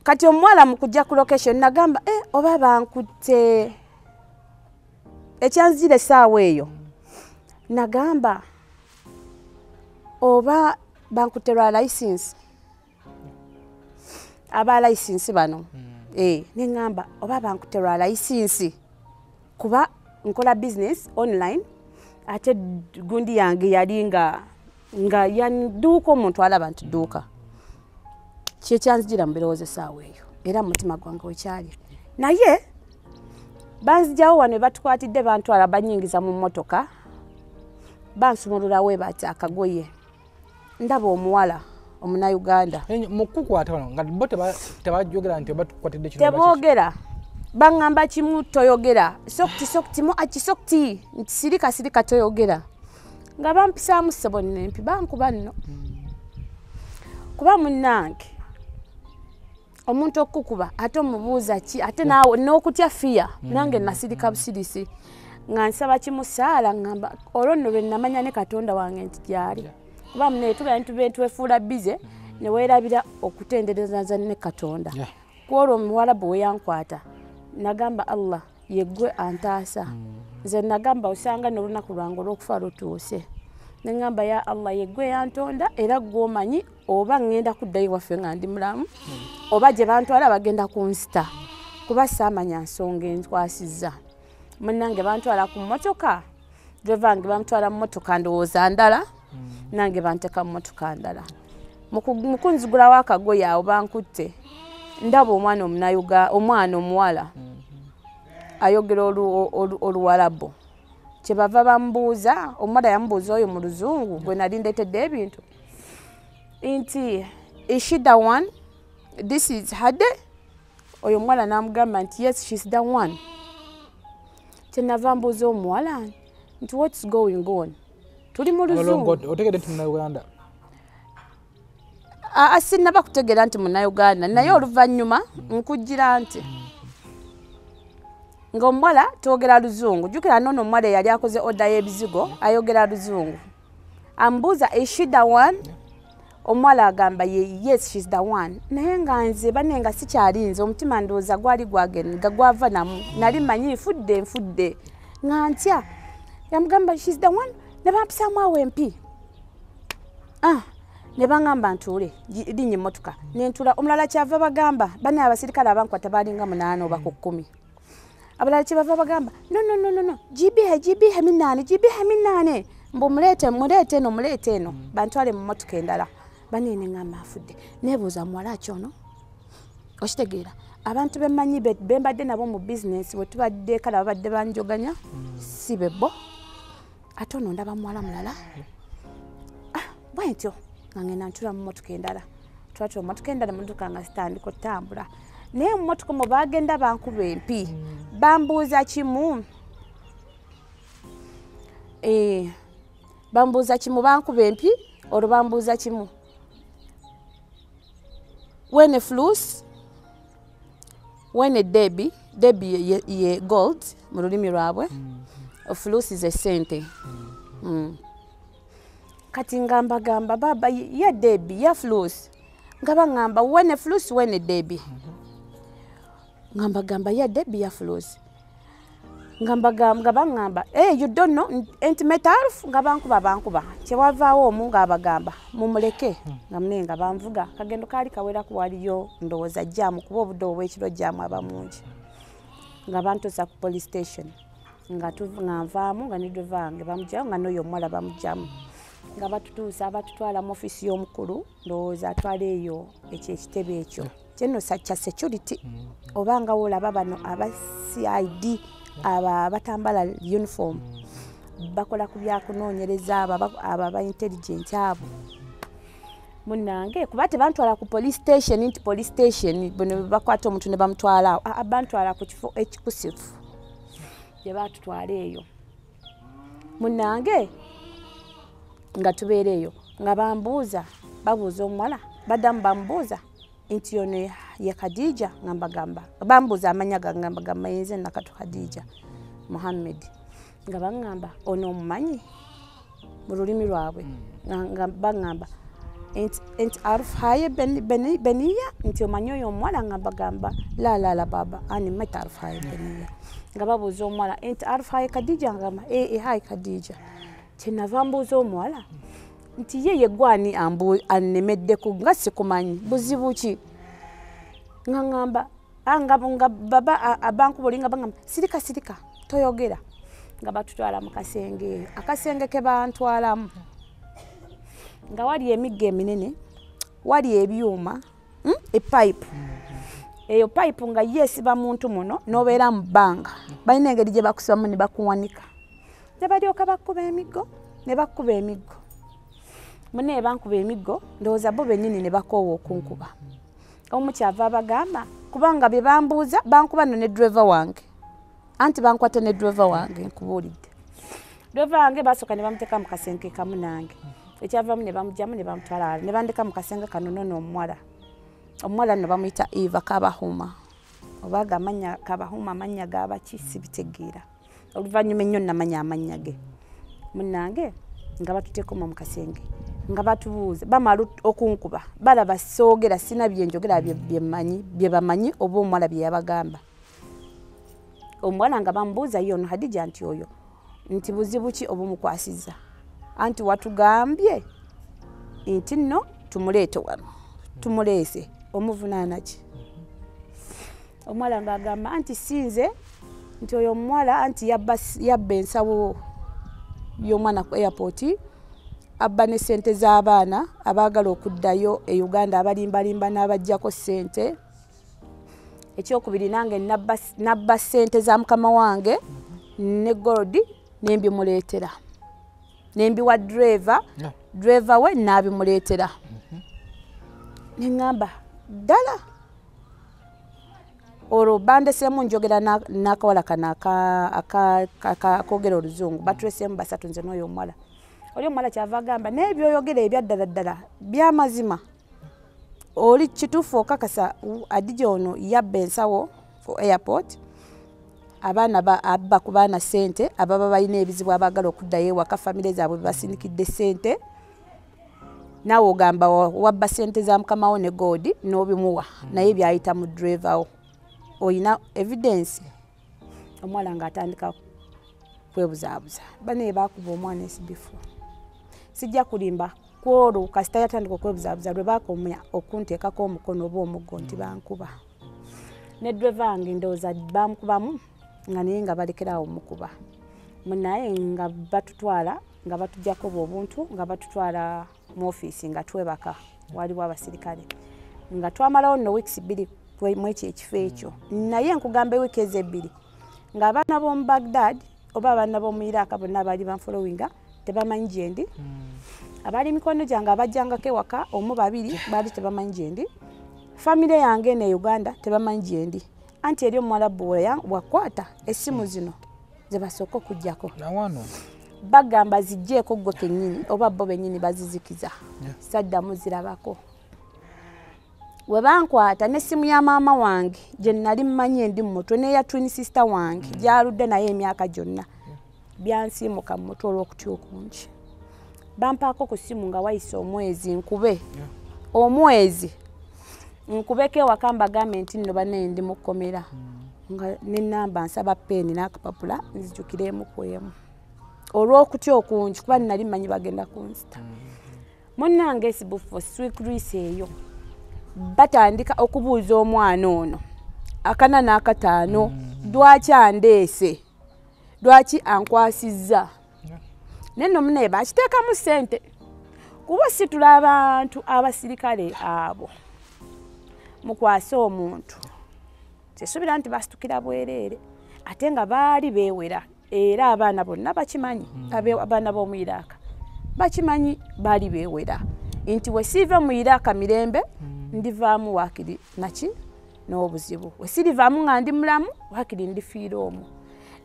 S3: kati omuwala mukujja ku location nagamba oba bankutte ekyanzire essaawa eyo nagamba oba bankutte lwa license aba license bano nengamba oba bankutte lwa license kuba nkola business online ate gundi yange yali nga yanduuka omuntu alaba nti dduuka kyekyanzijira mu birowoozo essaawa eyo era mu mutima gwange wekyali naye banzijawo wano batukwatidde bantwala banyingiza mu mmotoka bansumulula we bati akagoye ndaba omuwala omunnayuganda
S2: mukukwata wano nga bo tebajogera nti batukwatidde kino
S3: teboogera baŋŋamba kimu toyogera sokti sokti mu akisokti nti sirika sirika toyogera nga bampisaamu ssebo nnempi bankuba nno kuba munnange omuntu okukuba ate omubuuza ki ate naawe n'okutya fiya nange nasirika busirisi nga nsaba kimusaala ngamba olwo nno lwe namanya ne Katonda wange nti gyali kuba munne tugenda ntube twefuula bize ne weerabira okutendereza ne Katonda kwolwo omuwala bwe yankwata nagamba Allah yeggwe antaasa nze nagamba osanga n'olunaku lwange olw'okufa lutuuse nengamba ya Allah yeggwe yantonda era gw'omanyi oba ŋŋenda kuddayo waffe nga ndi mulamu oba gye bantwala bagenda kunsita kuba saamanya nsonga enkwasizza munnange bantwala ku mmotoka driver wange bamutwala mu mmotoka ndowooza ndala nange banteeka mu mmotoka ndala mu kunzigulawo akagoye awo bankutte ndaba omwana omunnayuga omwana omuwala ayogera oluwalabu kyebava bambuuza omuwala yambuuza oyo mu luzungu gwe nali ndeetedde ebintu nti is she the one this is Hade oyo omuwala n'amugamba nti yes she's the one kyenava mbuuza omuwala nti what's going on tuli mu luzungu
S2: otegedde nti munnayuganda
S3: sinnaba kutegeera nti munnayuganda naye oluvannyuma nkujjira nti ng'omuwala twogera luzungu jjukira noono omuwala eyali akoze oda y'ebizigo ayogera luzungu ambuuza is she the one omuwala agamba ye yes she's the one naye nga nze banne nga sikyali nze omutima ndowooza gwali gwagenda gwava namu nali mmanyi nfudde nfudde nga ntya yamugamba she's the one ne bampisaamu awo empi ne baŋŋamba ntuule linnya emmotoka ne ntuula omulala kyava bagamba banne abasirikale abankwata baalinga 8 oba ku 10 abalala kyebava bagamba no no no no no jibihe jibihe minane jibihe minane mbu muleete muleete eno muleete eno bantwale mu mmotoka endala banne ne ŋŋamba afudde neebuuza muwala ki ono okitegeera abantu bemmanyi bembadde nabo mu bizinesi bwe tubadde kale babadde banjoganya si bebbo ate ono ndaba muwala mulala bwe ntyo nga ngenda ntula mu mmotoka endala twatula mmotoka endala mmotoka nga zitandika otambula naye mu mmotoka mwe baagenda bankuba empi bambuuza kimu bambuuza kimu bankuba empi olwo bambuuza kimu wene flus wene debi debi ye gold mu lulimi lwabwe flus ze sente kati ngamba gamba baba ya debi ya flus nga bangamba wene flus wene debi ngamba gamba ya debi ya flus ngamba gamba bangamba you don't know intimate alf nga bankuba bankuba kyewavaawo omu ng'abagamba mumuleke nga munenga banvuga kagendo kaali kawera ku waliyo ndowooza jjaamu kuba obudde obw'ekiro jjaamu aba mungi nga bantuusa ku police station nga nvaamu nga ne driver wange bamugyamu nga n'oyo omuwala bamugyamu nga batutuusa batutwala mu ofiisi y'omukulu ndowooza atwala eyo ekyo ekitebe ekyo kyenno kya security oba nga woolaba bano aba CID aba batambala uniform bakola ku byakunoonyereza abo aba intelligent abo munnange kuba tebantwala ku police station nti police station bano bakwata omuntu ne bamutwala awo bantwala ku kifo ekikusifu gye baatutwala eyo munnange nga tubeera eyo nga bambuuza babuuza omuwala baddamu bamubuuza nti ono ye Khadija nga mbagamba bambuuza amannya gange nga mbagamba yenze Nakato Khadija Muhammed Nga baŋŋamba ono omumanyi mu lulimi lwabwe, nga baŋŋamba nti arufu haye beniya, nti omanyi oyo omuwala, nga bagamba la la la baba ani mata arufu haye beniya. Nga babuuza omuwala nti arufu haye Khadija, ngamba haye Khadija. Kyenava mbuuza omuwala nti ye yegwani annemeddeko nga sikumanyi buzibu ki, nga ŋŋamba nga baba abankuba oli nga bagamba sirika sirika toyogera. Nga batutwala mu kasenge eyo, akasenge ke bantwalamu nga wali emiggo eminene, wali ebyuma, epipe eyo pipe nga yeesiba muntu muno n'obeera mu bbanga, balina engeri gye bakusibamu ne bakuwanika, ne balyoka bakkuba emiggo ne bakkuba emiggo. Munne bankuba emiggo, ndowooza bo bennyini ne bakoowa okunkuba. Omu kyava abagamba kubanga bye bambuuza bankuba nno ne driver wange, anti bankwata ne driver wange, nkubuulidde. Driver wange basooka ne bamuteeka mu kasenge kamu nange, ekyavamu ne bamugyamu ne bamutwala wala, ne bandeka mu kasenge kano nno n'omuwala. Omuwala nno bamuyita Eva Kabahuma, oba amannya Kabahuma amannya g'abaki sibitegeera, oluvannyuma ennyo namanya amannya ge. Munnange nga batuteekoma mu kasenge, nga batubuuza, bamala okunkuba, balaba soogera sina bye njogera bye mmanyi bye bamanyi oba omuwala bye yabagamba. Omuwala nga bamubuuza ye ono Hadija nti oyo nti buzibu ki obumukwasizza, anti watugambye nti nno tumuleete wano, tumuleese, omuvunaana ki? Omuwala ng'agamba anti sinze, nti oyo omuwala anti yabba ensawo y'omwana ku airport, abba ne ssente z'abaana abaagala okuddayo e Uganda, abalimbalimba n'abaggyako ssente. Ekyokubiri nange nabba ssente za mukama wange ne gold nembimuleetera, nembiwa driver, driver we n'abimuleetera. Ne ŋŋamba ddala olwo bandeseemu njogera n'akawala kano akoogera oluzungu, batuleseemu basatu nze n'oyo omuwala. Oli omuwala kyava agamba naye byoyogera ebya ddala ddala byamazima, oli kituufu okakasa Hadija ono yabba ensawo ku airport, abaana abba ku baana ssente ababa balina ebizibu abaagala okuddayo ewaka, famire zaabwe bebasindikidde ssente, naawe ogamba wabba ssente za mukama wo ne gold n'obimuwa, naye byayita mu driver wo, oyina evidence. Omuwala ng'atandika kwebuzaabuza, banaye baakuba omwana esibifu, sijja kulimba kwolwo kasita yatandika okwebuzaabuza lwe baakomya okunteekako omukono oba omuggo nti bankuba. Ne driver wange ndowooza bamukubamu nga naye nga balekeraawo omukuba. Munaye nga batutwala, nga batuggyako obwo obuntu, nga batutwala mu ofiisi nga twebaka, waliwo abasirikale. Nga twamalawo nno weeks 2 mu ekyo ekifo ekyo. Naye nkugamba ewiiki ezo 2 ng'abaana b'omu Baghdad oba abaana b'omu Iraq bonna abaali banfollowinga tebamanyi gye ndi. Abaali mikono gyange abajjangako ewaka omu babiri baali tebamanyi gye ndi. Famire yange eno e Uganda tebamanyi gye ndi. Anti eri omuwalabu wakwata essimu zino ze basooka okuggyako. Bagamba ziggyeeko ggwe kennyini oba bo bennyini bazizikiza. Saddamu zirabako. We bankwata n'essimu ya maama wange gye nali mmanyi endi mu mutwe n'eya twin sister wange gy'aludde naye emyaka gyonna, byansiimuka mu mutwe olw'okutya okungi. Bampaako ku ssimu nga wayise omwezi nkube, omwezi nkubeko ewaka mbagambe nti nno bannaye ndi mu kkomera, nga n'ennamba nsaba peeni n'akapapula nzijukiremu ku emu olw'okutya okungi kuba nali mmanyi bagenda kunzita. Munnange esibufo swikrisi eyo batandika okubuuza omwana ono 4 na 5 lwaki andeese, lwaki ankwasizza. Naye nno munnaye bakiteekamu ssente kuba situla abantu abasirikale abo mukwase omuntu, sisuubira nti basitukira bwereere, ate nga baali beewera, era abaana bonna bakimanyi, abaana b'omu Iraq bakimanyi baali beewera nti we siiva mu Iraq mirembe ndivaamu waakiri naki n'obuzibu, we sirivaamu nga ndi mulamu waakiri ndifiira omwo.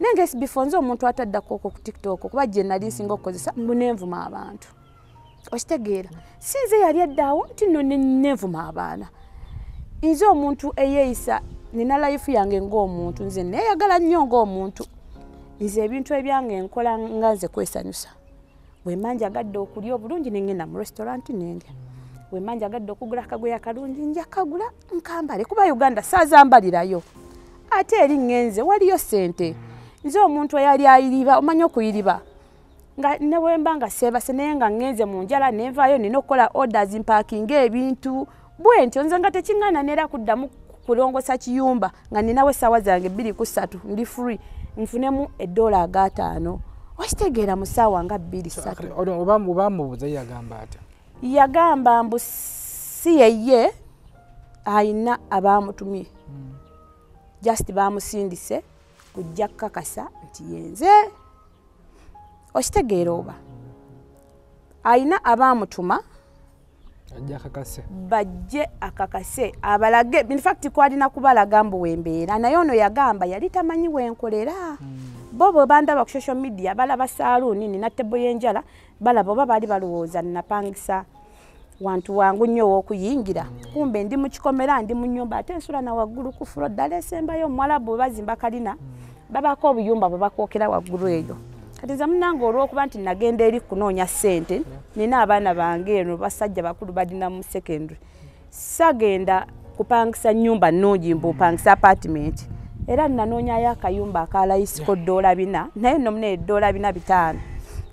S3: Naye nga SB4 nze omuntu ataddako okwo ku TikTok kuba gye nali nsinga okukozesa mbu nenvuma abantu, okitegeera. Si nze yali eddaawo nti nno nenvuma abaana, nze omuntu eyeeyisa nina life yange ng'omuntu, nze neeyagala nnyo ng'omuntu, Nze ebintu ebyange nkola nga nze kwesanyusa. Bwe mba njagadde okulya obulungi ne ngenda mu restaurant nendya. Bwe mba njagadde okugula akagoye akalungi nja kagula nkambale, kuba Uganda saazambalirayo. Ate eri ngenze waliyo ssente. Nze omuntu eyali ayiriba, omanyi okuyiriba, nga ne bwe mba nga seebase naye nga ngenze mu njala ne nvaayo nina okukola orders mpakinga ebintu bwe ntyo, nze nga tekiŋŋaana neera kuddamu kulongosa kiyumba nga ninawo essaawa zange 2 ku 3 ndi free nfunemu $5. Wakitegeera mu ssaawa nga 2 3.
S2: Oba mubuuza yagamba atya?
S3: Yagamba mbu si yeye ayina abamutumye, just bamusindise kujja kukakasa nti yenze. Okitegeera oba ayina abamutuma bajje akakase abalage. In fact kwalina kubalaga mbu wembeera, naye ono yagamba yali tamanyi wenkolera. Bo bwe bandaba ku social media balaba saaluuni nina tebo y'enjala, balaba oba baali balowooza napangisa wantu wangu nnyo ow'okuyingira, kumbe ndi mu kikomera, ndi mu nnyumba ate nsula na waggulu ku fulo ddala esembayo. Omuwala bwe bazimba kalina babaako obuyumba bwe bakwokera waggulu eyo. Kati nze munnange olw'okuba nti nagenda eri kunoonya ssente, nina abaana bange eno basajja bakulu balina mu secondary, sagenda kupangisa nnyumba nnungi mbu opangisa apartment. Era nanoonyayo akayumba akalayisiko $4, naye nno mune $4.05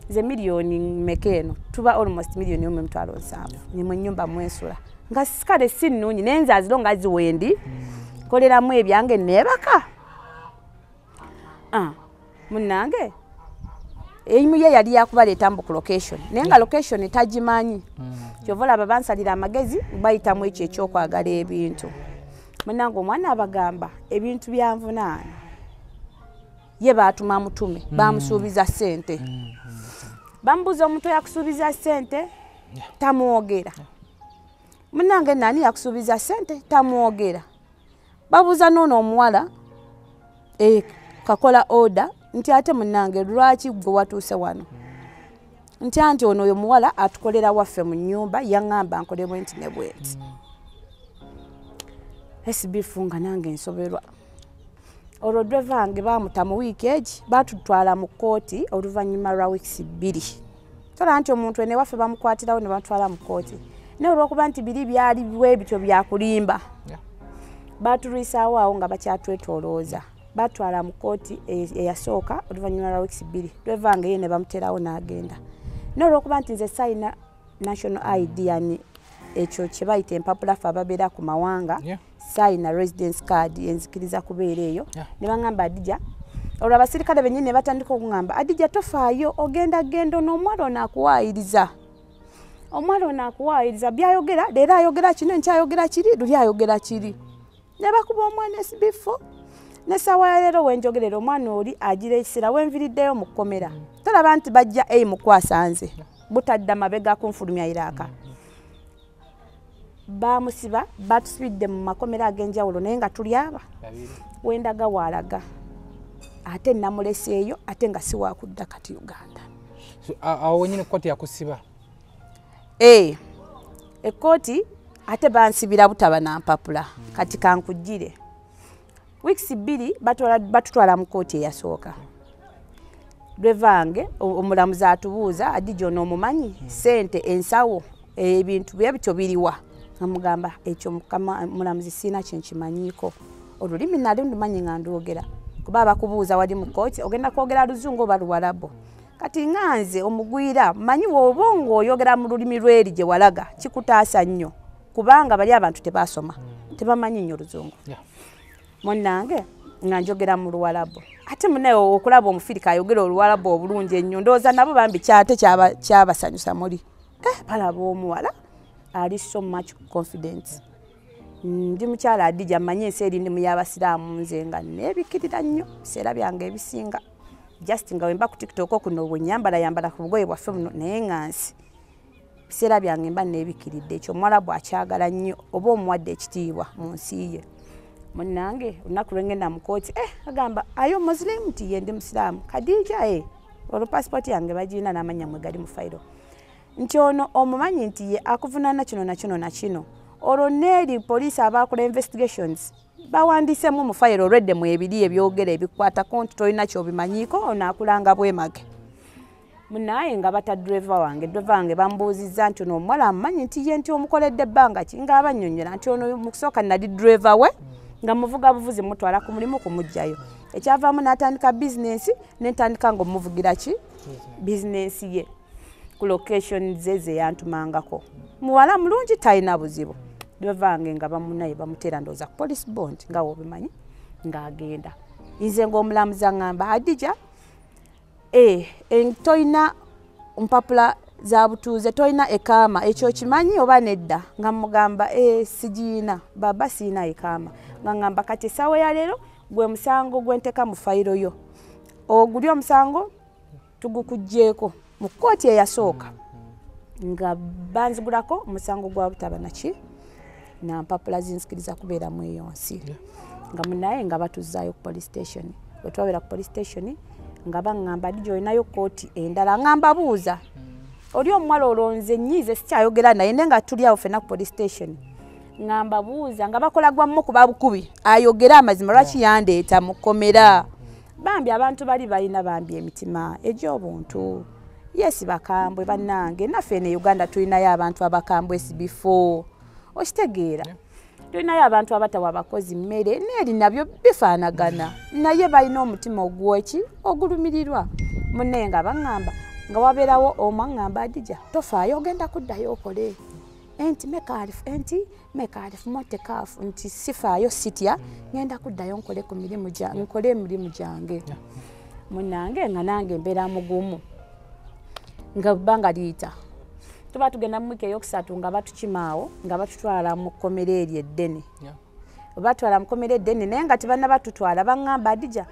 S3: ze miliyoni mmeka eno, tuba almost miliyoni 1.7 ni mu nnyumba mwensula nga kale si nnungi, naye nze aziro nga ziwendi nkoleramu ebyange neebaka. Munnange eimu ye yali yakubaleeta mbu ku location, naye nga location tagimanyi. Kyova olaba bansalira amagezi bayitamu ekyo ekyokwagala ebintu. Munnange omwana abagamba ebintu byanvunaana, ye baatuma mutume bamusuubiza ssente. Bamubuuza omuntu yakusuubiza ssente tamwogera. Munnange nani yakusuubiza ssente tamwogera. Babuuza n'ono omuwala kakola order nti ate munnange lwaki gwe watuuse wano? Nti anti ono oyo muwala atukolera waffe mu nnyumba yaŋŋamba nkole bwe nti ne bwe nti. SB nga nange nsoberwa. Olwo driver wange baamuta mu wiiki egi, baatutwala mu kkooti oluvannyuma lwa wiiki 2. Tola nti omuntu ene waffe bamukwatirawo ne bamutwala mu kkooti. Naye olw'okuba nti biri byali bwe bityo byakulimba, baatulwisaawo awo nga bakyatwetoolooza. Batwala mu kkooti eyasooka oluvannyuma lwa wiiki 2. Driver wange ye ne bamuterawo n'agenda. Naye olw'okuba nti nze sayina national ID, yani ekyo kye bayita empapula ffe ababeera ku mawanga, sayina residence card enzikiriza kubeera eyo. Ne baŋŋamba Adija, olwo abasirikale bennyini ne batandika okuŋŋamba Adija tofaayo, ogenda genda ono omuwala ono akuwaayiriza, omuwala ono akuwaayiriza byayogera leero ayogera kino, enkya ayogera kiri, luli ayogera kiri. Ne bakuba omwana SB4. N'essaawa ya leero wenjogerera omwana oli agira ekiseera wenviriddeyo mu kkomera. Tolaba nti bajja eyi mukwasa nze butadda mabega kunfulumya Iraaka. Bamusiba batusibidde mu makomera ag'enjawulo naye nga tuli aba wendaga waalaga, ate namuleseeyo ate nga si wakudda kati Uganda.
S2: Awo wenyini kkooti yakusiba?
S3: Ekkooti ate bansibira butaba na mpapula. Kati kankugire wiiki 2 batutwala mu kkooti eyasooka. Driver wange omulamuzi atubuuza Adija ono omumanyi, ssente ensawo ebintu bye bityo biriwa? Amugamba ekyo mukama mulamuzi sina kyenkimanyiiko, olulimi nali ndumanyi nga ndwogera, kuba abakubuuza wali mu kkooti ogenda kwogera luzungu oba luwalabu. Kati nga nze omugwira manyi bw'oba ng'oyogera mu lulimi lweri gye walaga kikutaasa nnyo, kubanga bali abantu tebasoma tebamanyi nnyo luzungu. Munnange nga njogera mu luwalabu, ate munnaye okulaba omufirika ayogera oluwalabu obulungi ennyo, ndowooza nabo bambi kyate kyabasanyusa muli. Balaba omuwala ali so much confidence. Ndi mukyala Adija mmanyi ensi eri ndi mu y'abasiraamu, nze nga neebikkirira nnyo biseera byange ebisinga. Just nga wemba ku TikTok kuno bwe nnyambala yambala ku bugoye bwaffe buno, naye nga nsi biseera byange mba neebikiridde. Ekyo omuwala bw'akyagala nnyo oba omuwadde ekitiibwa mu nsi ye. Munnange olunaku lwe ngenda mu kkooti agamba ayo Muslim nti ye ndi Musiraamu. Khadija olwo passport yange bagirina n'amannya mwe gali mu fayiro. Nti ono omumanyi nti ye akuvunaana kino na kino na kino. Olwo neeri poliisi abaakola investigations Bawandiisemu mu fayiro olwedde mu ebiri ebyogera ebikwatako nti tolina ky'obimanyiiko onaakulanga bwemage. Munaye nga bata driver wange bambuuzizza nti ono omuwala amumanyi nti ye nti omukoledde ebbanga ki, nga abannyonnyola nti ono mu kusooka nali driver we nga muvuga buvuzi mutwala ku mulimu kumuggyayo. Ekyavaamu n'atandika bizinensi ne ntandika ng'omuvugira ki bizinensi ye ku location ze ze yantumangako. Muwala mulungi talina buzibu. Driver wange nga bamunaye bamuteera ndowooza ku police bond nga w'obimanyi ng'agenda. Nze ng'omulamuzi aŋŋamba Hadija, toyina mpapula za butuuze, toyina ekaama, ekyo kimanyi oba nedda? Nga mugamba sigiina baba, siina ekaama. Nga ŋŋamba kati essaawa ya leero gwe musango gwe nteeka mu fayiro yo, oguli omusango tugukuggyeeko mu kkooti eyasooka nga banzigulako omusango gwa butaba naki na mpapula zinzikiriza kubeera mu eyo nsi. Nga munaye nga batuzzaayo ku police station. Bwe twabeera ku police station nga baŋŋamba Hadija olinayo kkooti endala, ŋŋamba buuza oli omuwala olwo nze nnyiize sikyayogera naye naye nga tuli awo ffenna ku police station. Ŋŋamba buuza nga bakola gwa mmukuba bukubi ayogere amazima lwaki yandeeta mu kkomera. Bambi abantu bali balina bambi emitima egy'obuntu. Yes bakambwe bannange, naffe eno e Uganda tulinayo abantu abakambwe SB4, okitegeera. Tulinayo abantu abatawa abakozi mmere n'eri nabyo bifaanagana, naye balina omutima ogw'eki ogulumirirwa. Munnaye nga baŋŋamba nga wabeerawo omu aŋŋamba Hadija tofaayo ogenda kuddayo okole, enti mekaalifu motekaafu, nti sifaayo sitya ngenda kuddayo nkole ku mirimu nkole emirimu gyange. Munnange nga nange mbeera mugumu nga bbanga liyita. Tuba tugenda mu wiiki eyokusatu nga batukimaawo nga batutwala mu kkomera eryo eddene. Batwala mu kkomera eddene naye nga tebannabatutwala baŋŋamba Hadija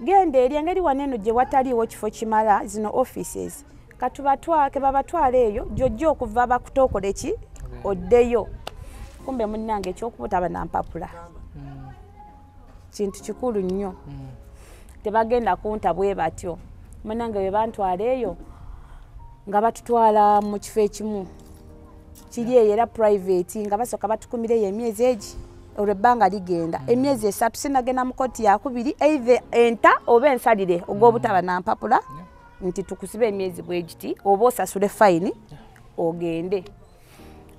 S3: genda eri engeri wano eno gye wataliiwo kifo kimala zino offices ke babatwala eyo gy'ojja okuva bakutookole ki oddeyo. Kumbe munnange eky'okubutaba na mpapula kintu kikulu nnyo, tebagenda kunta bwe batyo. Munnange bwe bantwala eyo nga batutwala mu kifo ekimu kiri eyo era private, nga basooka batukumireyo emyezi egi olwo ebbanga ligenda emyezi 3 sinagenda mu kkooti yakubiri either enta oba ensalire ogw'obutaba na mpapula nti tukusibe emyezi bwe giti oba osasule fayini ogende.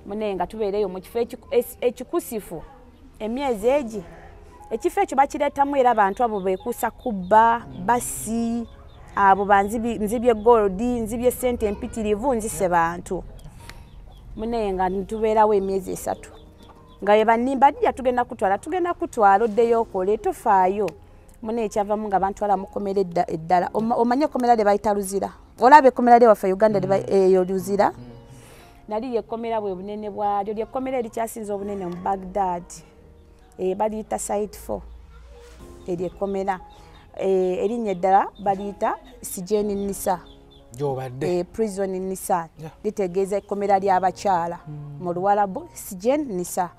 S3: Munaye nga tubeereyo mu kifo ekikusifu emyezi egi. Ekifo ekyo bakireetamu era abantu abo beekuusa kubba basi abo nzibye golodi, nzibye ssente empitirivu, nzise bantu. Munaye nga tubeerawo emyezi 3 nga bwe bannimba Hadija tugenda kutwala oddeyo okole tofaayo. Munaye kyavamu nga bantwala mu kkomera eddala. Omanyi ekkomera lye bayita Luzira? Olaba ekkomera lyewaffe Uganda eyo Luzira? Nali lyekkomera bwe bunene bwalyo, lyekkomera erikyasinze obunene mu Baghdad. Baliyita site 4 eryo ekkomera. Erinnya eddala baliyita Sijeni Nisa. Prison Nisa litegeeza ekkomera ly'abakyala mu Luwarabu, Sijen Nisa,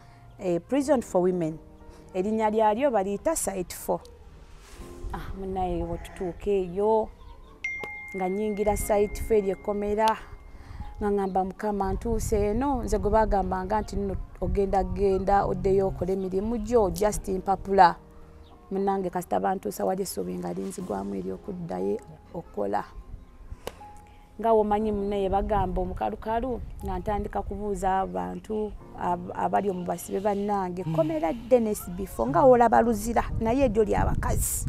S3: prison for women. Erinnya lyalyo baliyita site 4. Munaye wetutuuka eyo nga nnyingira site 4 eryo ekkomera nga ŋŋamba Mukama ntuuse eno, nze gwe bagambanga nti nno ogenda genda oddeyo okole emirimu gyo just mpapula. Munnange kasita bantuusa wali essuubi nga linzigwamu ery'okuddayo okukola. Nga womanyi munnaye bagamba omukalukalu nga ntandika kubuuza abantu abali omu basibe bannange kkomera ddene SB4 nga wolaba Luzira naye eryo ly'abakazi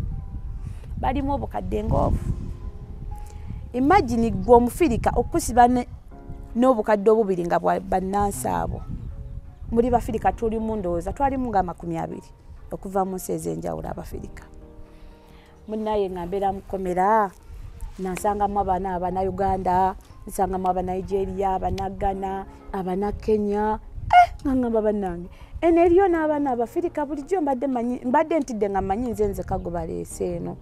S3: balimu obukadde ng'obu. Imagine gwe omufirika okusiba n'obukadde obubiri nga bannansi abo. Muli bafirika tulimu ndowooza twalimu nga 20 okuva mu nsi ez'enjawulo abafirika. Munnaye nga mbeera mu kkomera nansangamu abaana Abannayuganda, nsangamu Abanigeria, Abannagana, Abannakenya, nga ngamba bannange eno eriyo n'abaana abafirika bulijjo mbadde ntidde nga mmanyi nze nzeka gwe baleese eno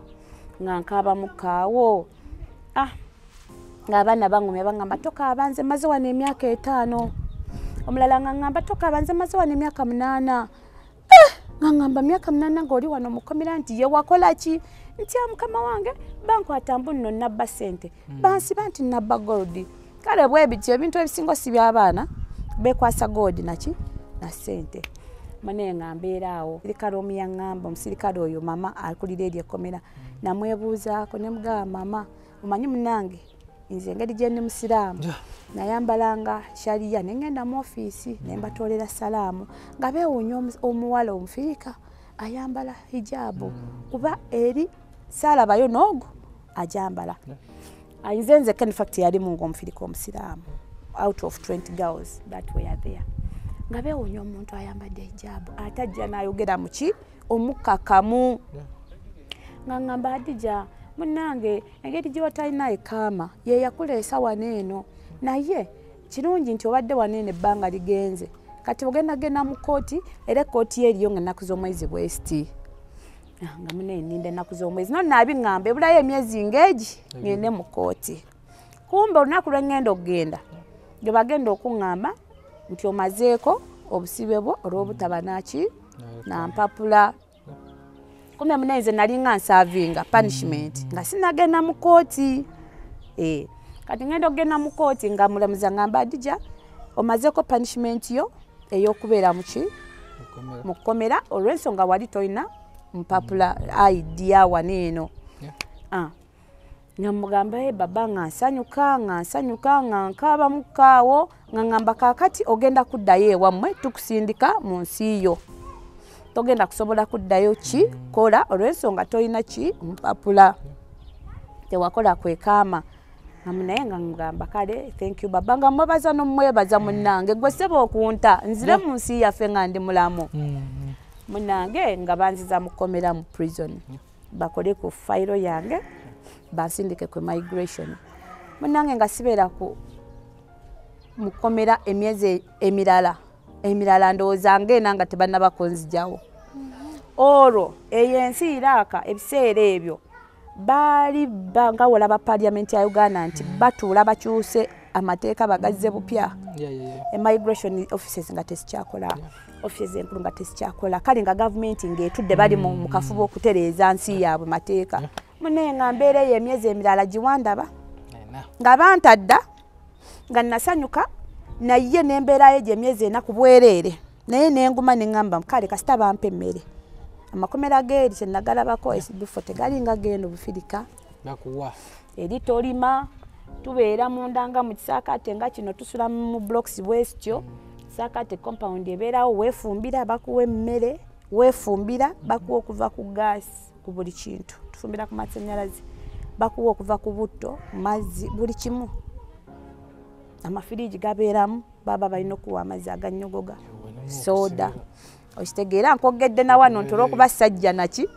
S3: nga nkaaba mukaawo. Ng'abaana bangumya baŋŋamba tokaaba nze mmaze wano emyaka 5. Omulala nga ŋŋamba tokaaba nze mmaze wano emyaka 8. Nga ŋŋamba myaka 8 ng'oli wano mu kkomera nti ye wakola ki? Nti mukama wange bankwata mbu nno nabba ssente, bansiba nti nabba gold. Kale bwe bityo ebintu ebisinga si by'abaana beekwasa gold naki na ssente. Mane nga mbeera awo sirikale omu yaŋŋamba, omusirikale oyo mama akulira eri ekkomera, namwebuuzaako ne mugamba, mama omanyi munnange nze engeri gye ndi musiraamu nayambalanga shariya ne ŋŋenda mu ofiisi ne mbatoolera salaamu nga beewuunya omuwala omufirika ayambala hijaabu kuba eri saalabayo n'ogwo ajambala. Nze nzekka in fact yalimu ng'omufirika omusiraamu out of 20 girls that were there, nga beewuunya omuntu ayambadde hijaabu ate ajja n'ayogera muki omukkakkamu. Nga ŋŋamba Hadija munnange engeri gy'otalina ekaama ye yakuleesa wano eno, naye kirungi nti obadde wano eno ebbanga ligenze, kati ogenda genda mu kkooti era ekkooti ye eriyo nga ennaku z'omwezi bwesiti. Nga munne nninda ennaku z'omwezi no naabiŋŋamba ebulayo emyezi ng'egi ngende mu kkooti. Kumbe olunaku lwe ŋŋenda okugenda gye bagenda okuŋŋamba nti omazeeko obusibe bwo olw'obutaba naki na mpapula. Kumbe munne nze nali nga nsaavinga punishment nga sinagenda mu kkooti. Kati ŋŋenda okugenda mu kkooti nga mulamuzi aŋŋamba Hadija omazeeko punishment yo ey'okubeera muki mu kkomera olw'ensonga wali tolina mpapula ID ya wano eno. Nga mugamba baba nga nsanyuka nga nsanyuka nga nkaaba mukaawo nga ŋŋamba kaakati ogenda kuddayo ewammwe tukusindika mu nsi yo, togenda kusobola kuddayo ki kola olw'ensonga tolina ki mpapula, tewakola kwekaama. Naye nga ngamba kale thank you baba, nga mwebaza n'omwebaza munnange gwe ssebo okunta nzire mu nsi yaffe nga ndi mulamu. Munnange nga banziza mu kkomera mu prison bakole ku fayiro yange bansindike ku migration. Munnange nga sibeera ku mu kkomera emyezi emirala ndowooza ng'ena nga tebannaba kunzigyawo. Olwo eyo ensi Iraka ebiseera ebyo baali nga wolaba parliament ya Uganda nti batuula bakyuse amateeka bagazze bupya. Migration offices nga tezikyakola, offices enkulu nga tezikyakola, kale nga gavumenti ng'etudde bali mu kafuba okutereeza nsi yaabwe mateeka. Munne nga mbeera eyo emyezi emirala giwandaba nga bantadda nga nasanyuka, naye n'embeerayo egyo emyezi ena ku bwereere, naye nenguma ne ŋŋamba kale kasita bampa emmere. Amakomera g'eri kye nagalabako SB4 tegalinga g'eno Bufirika
S2: bakuwa
S3: eri tolima, tubeera munda nga mu kisaakaate nga kino tusula mu blocks bwesityo. Kisaakaate compound ebeerawo, weefumbira bakuwa emmere, weefumbira bakuwa okuva ku gaasi ku buli kintu, tufumbira ku masannyalaze, bakuwa okuva ku butto, mazzi, buli kimu. Amafiriji gabeeramu, baba balina okuwa amazzi agannyogoga, soda. Okitegeera nkwogedde na wano nti olw'okuba sajja naki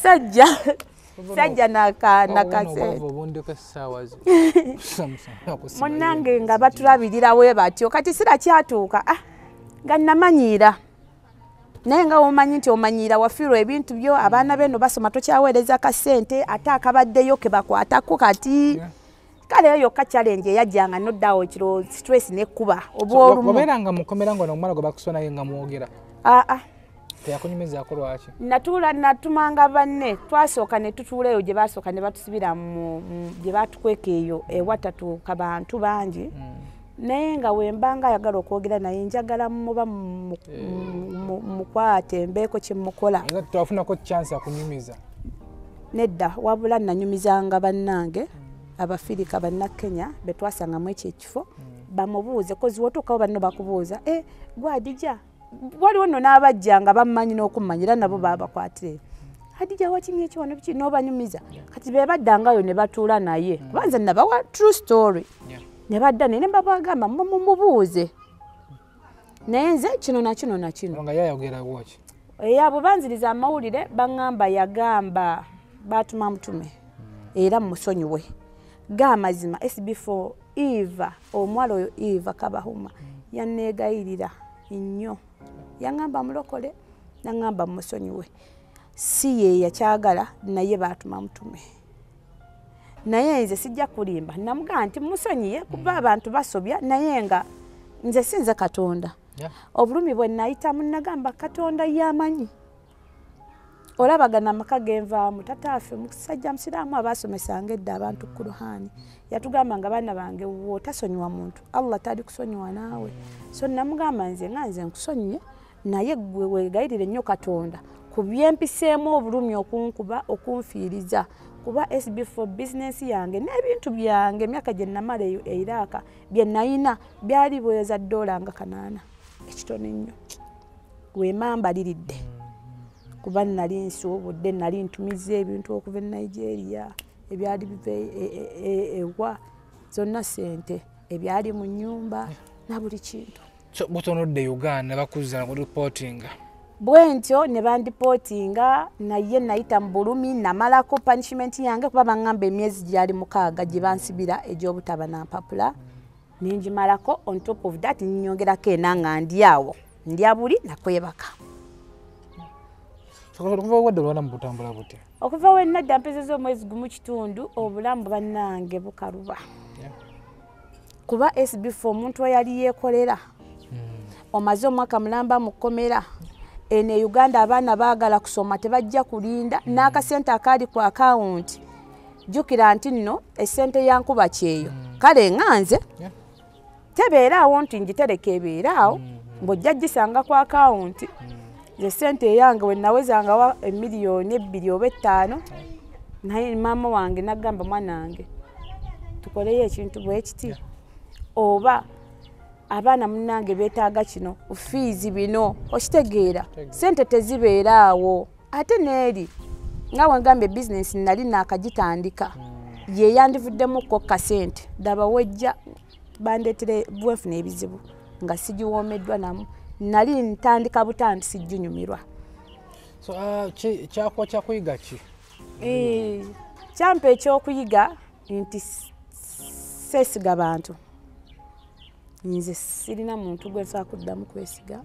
S3: sajja sajja nakasente munnange nga batulabirira we batyo. Kati sira kyatuuka nga namanyiira, naye nga womanyi nti omanyiira wafiirwa ebintu byo, abaana beno basoma tokyaweereza kasente ate akabaddeyo ke bakwatako kati. Kale eyo yokka challenge eyajjanga noddawo ekiro stress nekkuba obwolumu.
S2: Wabeeranga mu kkomera ng'ono omwana gwe bakuswa naye nga mwogera? Teyakunyumizaako lwaki?
S3: Natuula natumanga banne, twasooka ne tutuula eyo gye basooka ne batusibira gye batukweka eyo ewatatuuka bantu bangi. Naye nga wembanga ayagala okwogera naye njagala muba mukwate mbeeko kye mukola.
S2: Twafunako chance akunyumiza?
S3: Nedda, wabula nanyumizanga bannange Abafirika bannakenya be twasangamu ekyo ekifo bamubuuze, kozi wotuukawo banno bakubuuza gwe Hadija, waliwo nno n'abajja nga bammanyi n'okummanyira nabo babakwatire Hadija wakimye ekyo wano biki n'obanyumiza. Kati be baddangayo ne batuula naye kuba nze nabawa true story ne badda naye ne mbabagamba mumubuuze, naye nze kino na kino na kino.
S2: Nga yayogera bwaki?
S3: Abo banziriza amawulire baŋŋamba yagamba baatuma mutume era musonyiwe. G'amazima SB4 Eva omuwala oyo Eva Kabahuma yanneegayirira nnyo, yaŋŋamba mulokole, naŋŋamba musonyiwe, si ye yakyagala naye baatuma mutume. Naye nze sijja kulimba, namugamba nti musonyiye kuba abantu basobya, naye nga nze sinze Katonda. Obulumi bwe nayitamu nagamba Katonda yamanyi. Olabagana amaka genvaamu tataafe musajja musiraamu abaasomesanga edda abantu Kuruhani yatugamba nga baana bange w'otasonyiwa muntu Allah tali kusonyiwa naawe. So namugamba nze nga nze nkusonyiye naye gwe weegayirire nnyo Katonda ku byempiseemu obulumi okunkuba okunfiiriza kuba SB4 business yange n'ebintu byange emyaka gye namala eyo e Iraq bye nayina byali bweza dola nga 8 ekitono ennyo wemambaliridde kuba nali nsuubudde nali ntumiza ebintu okuva e Nigeria ebyali biva ewa zonna ssente ebyali mu nnyumba na buli kintu.
S2: So butonodde Uganda bakuzza ku reportinga
S3: bwe ntyo ne bandipotinga naye nayita mu bulumi namalako punishment yange kuba baŋŋamba emyezi gyali 6 gye bansibira egy'obutaba na mpapula ningimalako. On top of that nnyongerako ena nga ndi awo ndya buli nakwebaka.
S2: Okuva wadde obulamu butambula butya?
S3: Okuva we nadda mpezezza omwezi 1.5 obulamu bannange bukaluba kuba SB4 omuntu eyali yeekolera omaze omwaka mulamba mu kkomera. Eno e Uganda abaana baagala kusoma tebajja kulinda n'akasente akaali ku akawunti jjukira nti nno essente ya nkuba kyeyo kale nga nze tebeeraawo nti ngitereka ebeeraawo ng'ojja gisanga ku akawunti. Nze ssente eyange we nawezangawa emiliyoni 2 oba 5 naye maama wange n'agamba mwana wange tukoleyo ekintu bwe kiti oba abaana munnange beetaaga kino fiizi bino okitegeera ssente tezibeera awo. Ate n'eri nga wengambye bizinensi nali naakagitandika ye yandivuddemukko kasente ddaba wejja bandeetere bwenfuna ebizibu nga sigiwoomeddwa namu nali ntandika butandisi jjunyumirwa.
S2: So kyakuwa kyakuyiga ki?
S3: Kyampa ekyokuyiga nti seesiga bantu. Nze sirina muntu gwe nsobola kuddamu kwesiga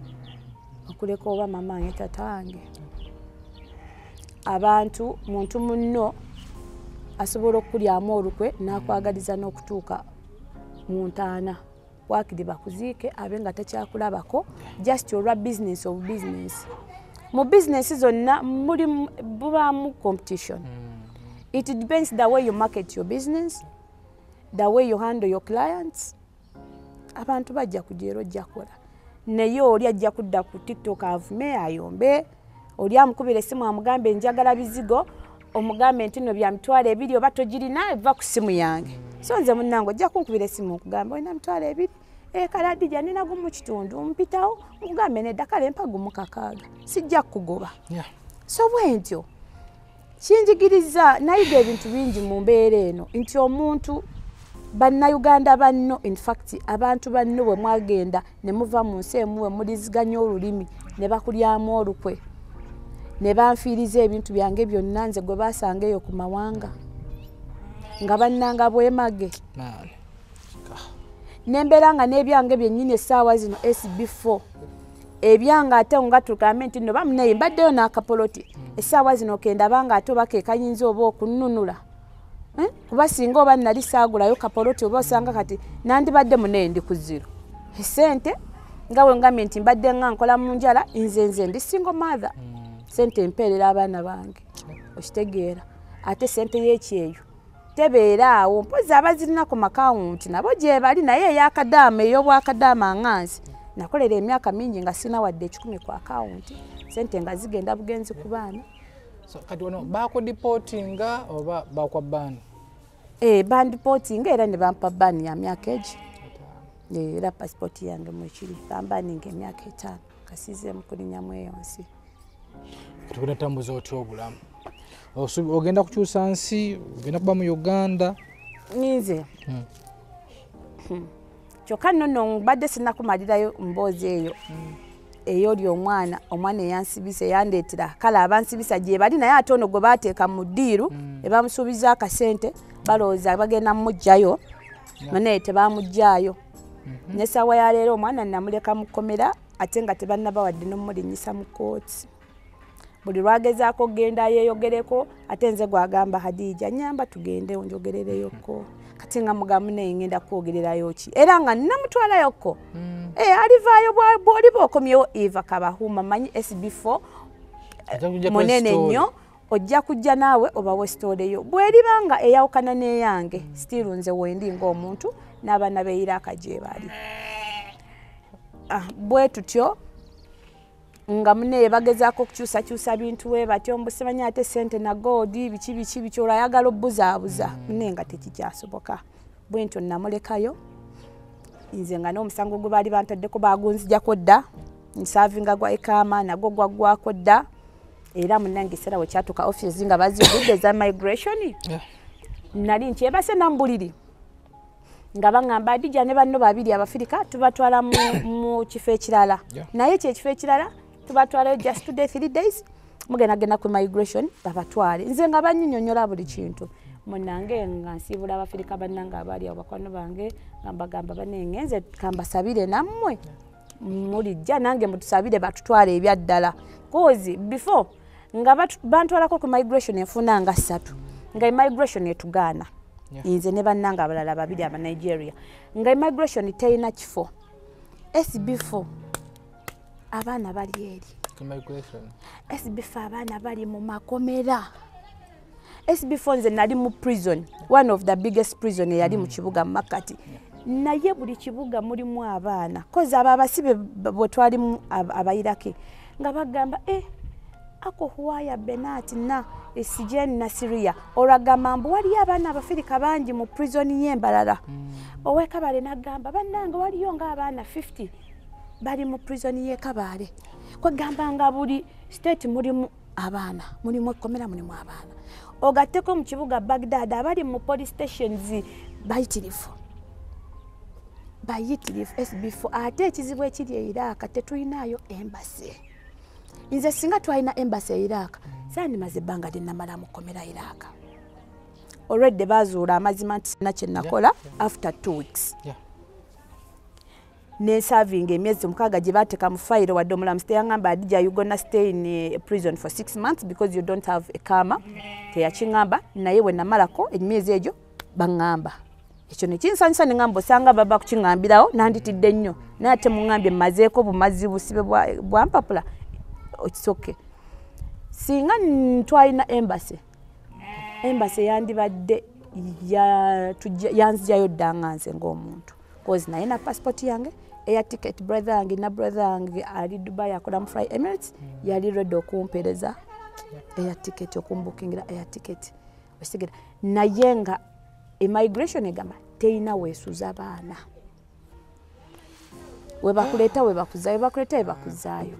S3: okuleka oba maama wange taata wange. Abantu muntu munno asobola okukulyamu olukwe n'akwagaliza n'okutuuka mu ntaana waakiri bakuziike abe nga takyakulabako just olwa business of business. Mu business zonna muli bubaamu competition. It depends the way you market your business, the way you handle your clients. Abantu bajja kujeera ojja kukola naye oli ajja kudda ku TikTok avume ayombe oli amukubira essimu amugambe njagala bizigo omugambe nti nno bya 20,000 oba togirina va ku ssimu yange. So nze munnange ojja kunkubira essimu nkugambe olina 20,000 kale Hadija nina 1.5 mpitawo nkugambe nedda kale mpa 1.6 sijja kukugoba. So bwe ntyo kinjigiriza nayiga ebintu bingi mu mbeera eno nti omuntu bannayuganda banno in fact abantu banno bwe mwagenda ne muva mu nsi emu we muliziganya olulimi ne bakulyamu olukwe ne banfiiriza ebintu byange byonna nze gwe basanga eyo ku mawanga nga bannanga bwemage nembeera nga n'ebyange byennyini essaawa zino SB4 ebyange ate nga tugambe nti nno bamunaye mbaddeyo n'akapoloti essaawa zino kendaba nga ate oba ke kayinza oba okunnunula kuba singa oba nali saagulayo kapoloti oba osanga kati nandibadde munaye ndi ku zero essente nga bwe ngambye nti mbadde nga nkola mu njala nze ndi single mother sente mpeerera abaana bange okitegeera ate sente y'ekyeyo tebeera awo mpozi abazirina ku makawunti nabo gye bali naye ey'akadaama ey'obwakadaama nga nze nakolera emyaka mingi nga sina wadde 1,000 ku akawunti sente nga zigenda bugenzi ku baana.
S2: So kati wano bakudipotinga oba bakwa ban?
S3: Bandipotinga era ne bampa ban ya myaka egi. Era pasipoti yange mwekiri bambaninga emyaka 5 kasizeemu kulinnyamu eyo nsi.
S2: Tugenda tambuza otya obulamu? Ogenda kukyusa nsi, ogenda kuba mu Uganda?
S3: Nze kyokka nno mbadde sinnakumalirayo mboozi eyo ey'oli omwana eyansibisa eyandeetera kale abansibisa gye bali naye ate ono gwe baateeka mu ddiiru ne bamusuubiza akasente balowooza bagenda mmuggyayo naye tebamuggyaayo. N'essaawa ya leero omwana namuleka mu kkomera ate nga tebannaba wadde n'omulinnyisa mu kkooti. Buli lwagezaako okugenda yeeyogereko ate nze gwagamba Hadija nnyamba tugende onjogerereyoko. Kati nga mugamba naye ngenda kwogererayo ki era nga namutwalayoko. Alivaayo bw'oliba okomyewo Eva Kabahuma manyi SB4 Munene nnyo, ojja kujja naawe obawe story yo. Bw'eribanga eyawukana n'eyange, still nze wendi ng'omuntu n'abaana b'e Iraq gye bali. Bwe tutyo nga munne bagezaako okukyusakyusa bintu we batyo, mbu simanyi ate ssente na goodi biki biki biki, olwo ayagala obbuzaabuza, munne nga tekikyasoboka. Bwe ntyo namulekayo, nze nga n'omusango gwe baali bantaddeko baagunzijako dda, nsaavinga gwa ekaama nagwo gwaggwako dda. Era munnange ekiseera we kyatuuka office nga bazigudde eza migration, nali nkyebase nambuliri nga baŋŋamba Adija ne banno babiri Abafirika tubatwala mu kifo ekirala, naye ekyo ekifo ekirala tubatwalayo just 2 days 3 days, mugendagenda ku migration babatwale. Nze nga bannyonnyonyola buli kintu. Munnange nga nsiibula Abafirika bannange abaali awo bakwano bange, nga mbagamba bannange nze kambasabire nammwe mulijja nange mutusabire batutwale ebyaddala. Cause before nga bantwalako ku migration enfuna nga 3, nga migration etugaana. Nze ne bannange abalala babiri aba Nigeria, nga migration terina kifo. SB4 abaana bali eri SB4 abaana bali mu makomera. SB4 nze nali mu prison, one of the biggest prison eyali mu kibuga Makati. Naye buli kibuga mulimu abaana, kozi abo abasibe bwe twalimu Abairaki nga bagamba ako huwaya Benati na Esijen na Syria, olwagamba mbu waliyo abaana Abafirika bangi mu prison y'Embalala. Ow'e Kabale n'agamba bannange waliyo ng'abaana 50 bali mu prison y'e Kabale. Kwegamba nga buli state mulimu abaana, mulimu ekkomera, mulimu abaana. Ogatteko mu kibuga Baghdad abali mu police stations bayitirivu, bayitirivu SB4. Ate ekizibu ekiri e Iraq tetulinayo embassy. Nze singa twalina embassy e Iraq, sandimaze ebbanga lye namala mu kkomera Iraq. Already bazuula amazima nti sina kye nakola after 2 weeks. Nensavinga emyezi 6 gye baateeka mu fayiro, wadde omulamuzi teyaŋŋamba Adija you gonna stay in prison for 6 months because you don't have a kama, teyakiŋŋamba. Naye we namalako emyezi egyo baŋŋamba. Ekyo ne kinsanyusa, ne ŋŋamba osanga baba kukiŋŋambirawo nanditidde nnyo, naye ate muŋŋambye mmazeeko bumazi busibe bwa mpapula, it's okay. Singa twalina embassy, embassy yandibadde yanzijayo dda nga nze ng'omuntu, cause naye na passport yange, air ticket, brother yange na brother yange ali Dubai akola mu Fly Emirates, yali ready okumpeereza air ticket, okumbukingira air ticket. Okitegera? Naye nga immigration egamba terina weesuza baana, webakuleeta webakuzaayo, webakuleeta webakuzaayo.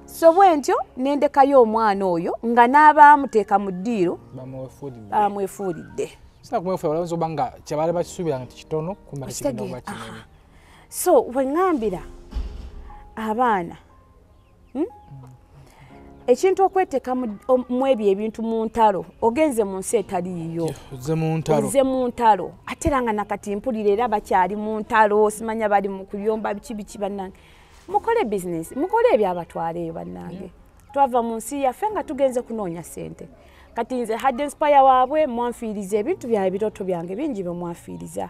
S3: So bwe ntyo nendekayo omwana oyo nga n'abaamuteeka mu ddiiro bamwefuulidde. So bwe ŋŋambira abaana ekintu okweteeka mu ebyo ebintu mu ntalo, ogenze mu nsi etali yiyo, ozze mu ntalo, ate era nga nakati mpulira era bakyali mu ntalo, simanya bali mu kuyomba biki biki. Bannange mukole bizinesi, mukole ebyabatwala eyo bannange. Twava mu nsi yaffe nga tugenze kunoonya ssente. Kati nze had inspire waabwe, mwanfiiriza ebintu byange, ebirooto byange bingi bye mwanfiiriza.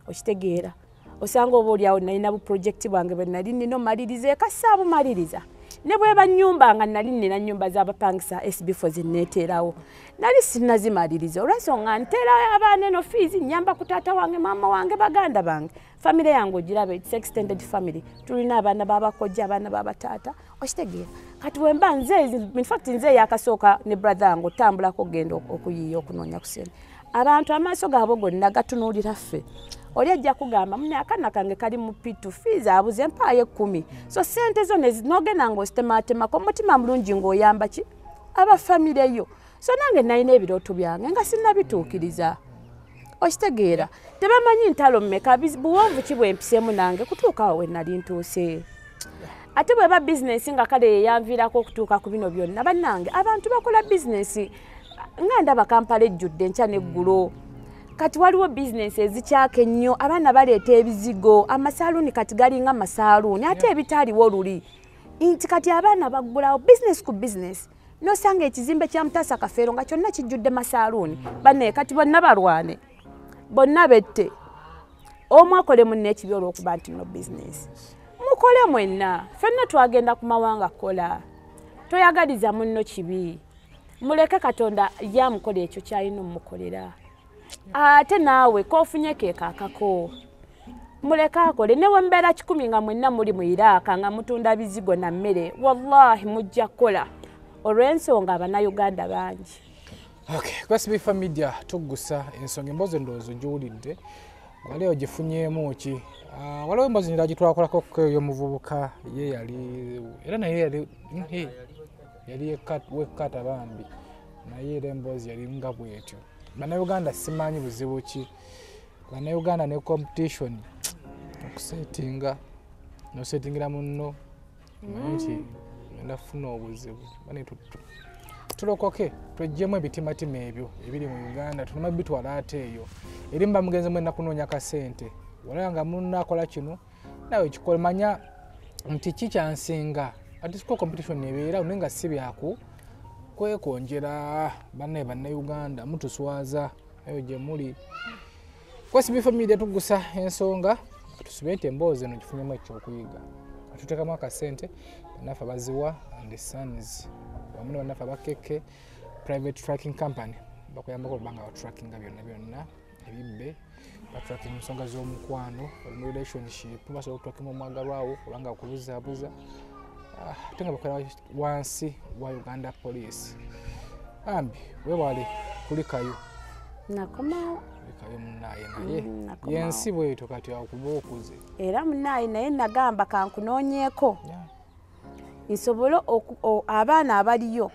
S3: Okitegeera? Osanga oba oliawo nalina bu project bwange bwe nali nina omaliriza, eka saabumaliriza. Ne bweba nnyumba nga nali nina nnyumba z'abapangisa SB4 ze neeteerawo, nali sinnazimaliriza olw'ensonga nteera abaana eno fees, nnyamba ku taata wange, maama wange, baganda bange. Family yange ogiraba, it's extended family, tulina abaana b'abakojja, abaana b'abataata. Okitegeera? Kati bwe mba nze, in fact nze yakasooka ne brother yange otambulako okugenda okuyiiya okunoonya ku ssente. Abantu amaaso gaabwe gonna gatunuulira ffe. Oli ajja kugamba munne akaana kange kali mu P2, fees abuze mpaayo 10. So ssente zo n'ogenda ng'ozitematemako omutima mulungi ng'oyamba ki aba famire yo. So nange nalina ebirooto byange nga sinnabituukiriza. Okitegeera? Tebamanyi ntalo mmeka, buwanvu ki bwe mpiseemu nange kutuuka awo we nali ntuuse. Ate bw'eba bizinensi nga kale yeyanviirako okutuuka ku bino byonna, bannange abantu bakola bizinensi nga ndaba Kampala ejjudde enkya n'eggulo. Kati waliwo bizinensi ezikyaka ennyo, abaana baleeta ebizigo, amasaaluuni kati galinga masaaluuni ate ebitaaliwo luli. Nti kati abaana baggulawo bizinensi ku bizinensi, n'osanga ekizimbe kya Mutaasa Kafeero nga kyonna kijjudde masaaluuni. Bannaye kati bonna balwane, bonna bette, omu akole munne ekibi olw'okuba nti no bizinensi. Mukole mwenna, ffenna twagenda ku mawanga kukola. Toyagaliza munno kibi. Muleke Katonda yamukola ekyo kyalina omukolera. Ate naawe kofunye keeka akako. Muleke akole ne bwe mbeera 100 nga mwenna muli mu Iraq nga mutunda bizigo na mmere, wallahi mujja kukola olw'ensonga Abannayuganda bangi.
S2: Okay, Kwesibifa Media tugusa ensonga emboozi endowooza ogiwulidde wali ogifunyeemu ki? Waliwo emboozi endala gye twakolako ey'omuvubuka ye yali era naye yali wekkata bambi, naye era emboozi yali nga bw'etyo. Bannayuganda simanyi buzibu ki, Bannayuganda ne competition okusetinga n'osetingira munno omanyi nti ngenda kufuna obuzibu. Tulokoke tweggyemu ebitimatima ebyo ebiri mu Uganda tuleme bitwala ate eyo eri mba mugenzi mwenna kunoonya kasente, walaba nga munno akola kino nawe kikola, manya nti ki kyansinga. Ati siko competition ebeera naye nga si byaku kwekonjera. Bannaye Bannayuganda mutuswaza eyo gye muli. Kwesibifa Media tugusa ensonga tusube nti emboozi eno gifunyemu ekyokuyiga, atuteekamu akasente bannaffe abaziwa and sons wamu ne bannaffe aba KK private tracking company bakuyambako okubanga batrackinga byonna byonna ebibbe, batracking ensonga z'omukwano, oli mu relationship basobola okutrackinga omwagalwawo obanga akubuzaabuza, ate nga bakolera wansi wa Uganda Police. Bambi weewale kulikayo.
S3: Nakomawo.
S2: Kulikayo munnaye naye yensi bwetyo kati akuba okuze.
S3: Era munnaye naye nagamba kankunoonyeeko. Nsobole abaana abaliyo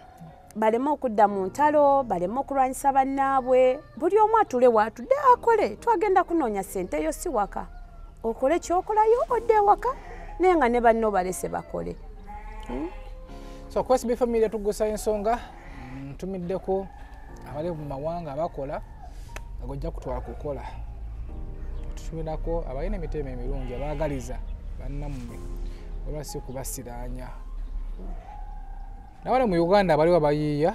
S3: baleme okudda mu ntalo, baleme okulwanyisa bannaabwe, buli omu atule waatudde akole. Twagenda kunoonya ssente eyo si waka, okole ky'okolayo odde ewaka naye nga ne banno balese bakole.
S2: So Kwesibifa Media tugusa ensonga ntumiddeko abali mu mawanga abakola nga gojja kutwala kukola, tutumirako abalina emitima emirungi abaagaliza bannammwe oba si kubasiraanya. Nabale mu Uganda abaliwo abayiiya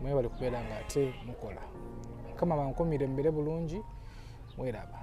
S2: mwe bali kubeera nga ate mukola. Mukama bankumire mbeere bulungi, mweraba.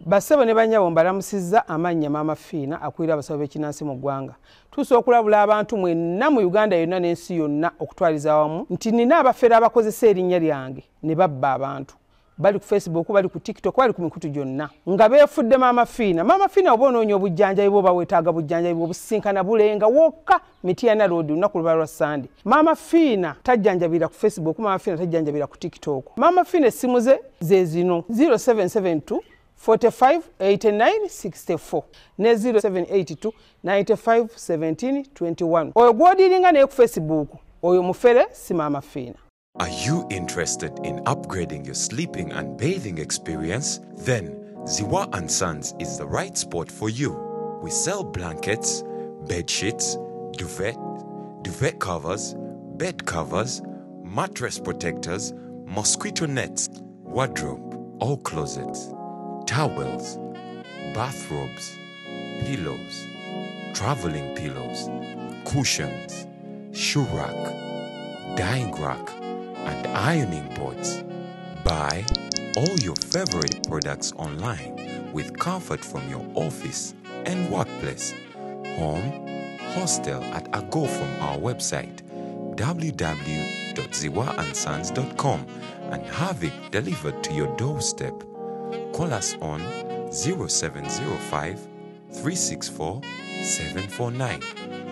S5: Bassebo ne bannyabo mbalamusizza amannya Maama Fiina akulira abasawo b'ekinnansi mu ggwanga. Tuusa okulabula abantu mwenna mu Uganda yonna n'ensi yonna okutwaliza awamu nti nina abafere abakozesa erinnya lyange ne babba abantu. Bali ku Facebook, bali ku TikTok, bali ku mikutu gyonna nga beefudde Maama Fiina. Maama Fiina oba onoonya obujjanjabi bw'oba weetaaga bujjanjabi bw'obusinkana bulenga wokka Mityana Road lunaku luba lwa Sande. Maama Fiina tajjanjabira ku Facebook, Maama Fiina tajjanjabira ku TikTok. Maama Fiina essimu ze ze zino 0772 45 89 64 ne 0782 95 17 21. Oyo gw'odiringa naye ku Facebook oyo mufere si Maama Fiina.
S4: Are you interested in upgrading your sleeping and bathing experience? Then Ziwa and Sons is the right spot for you. We sell blankets, bed sheets, duvet, duvet covers, bed covers, mattress protectors, mosquito nets, wardrobe or closets, towels, bathrobes, pillows, traveling pillows, cushions, shoe rack, dyeing rack, and ironing boards. Buy all your favorite products online with comfort from your office and workplace, home, hostel at a go from our website www.ziwaandsons.com and have it delivered to your doorstep. Call us on 0705 364 749.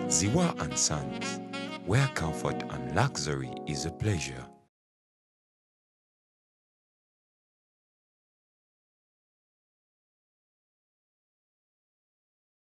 S4: Ziwa and Sons, where comfort and luxury is a pleasure.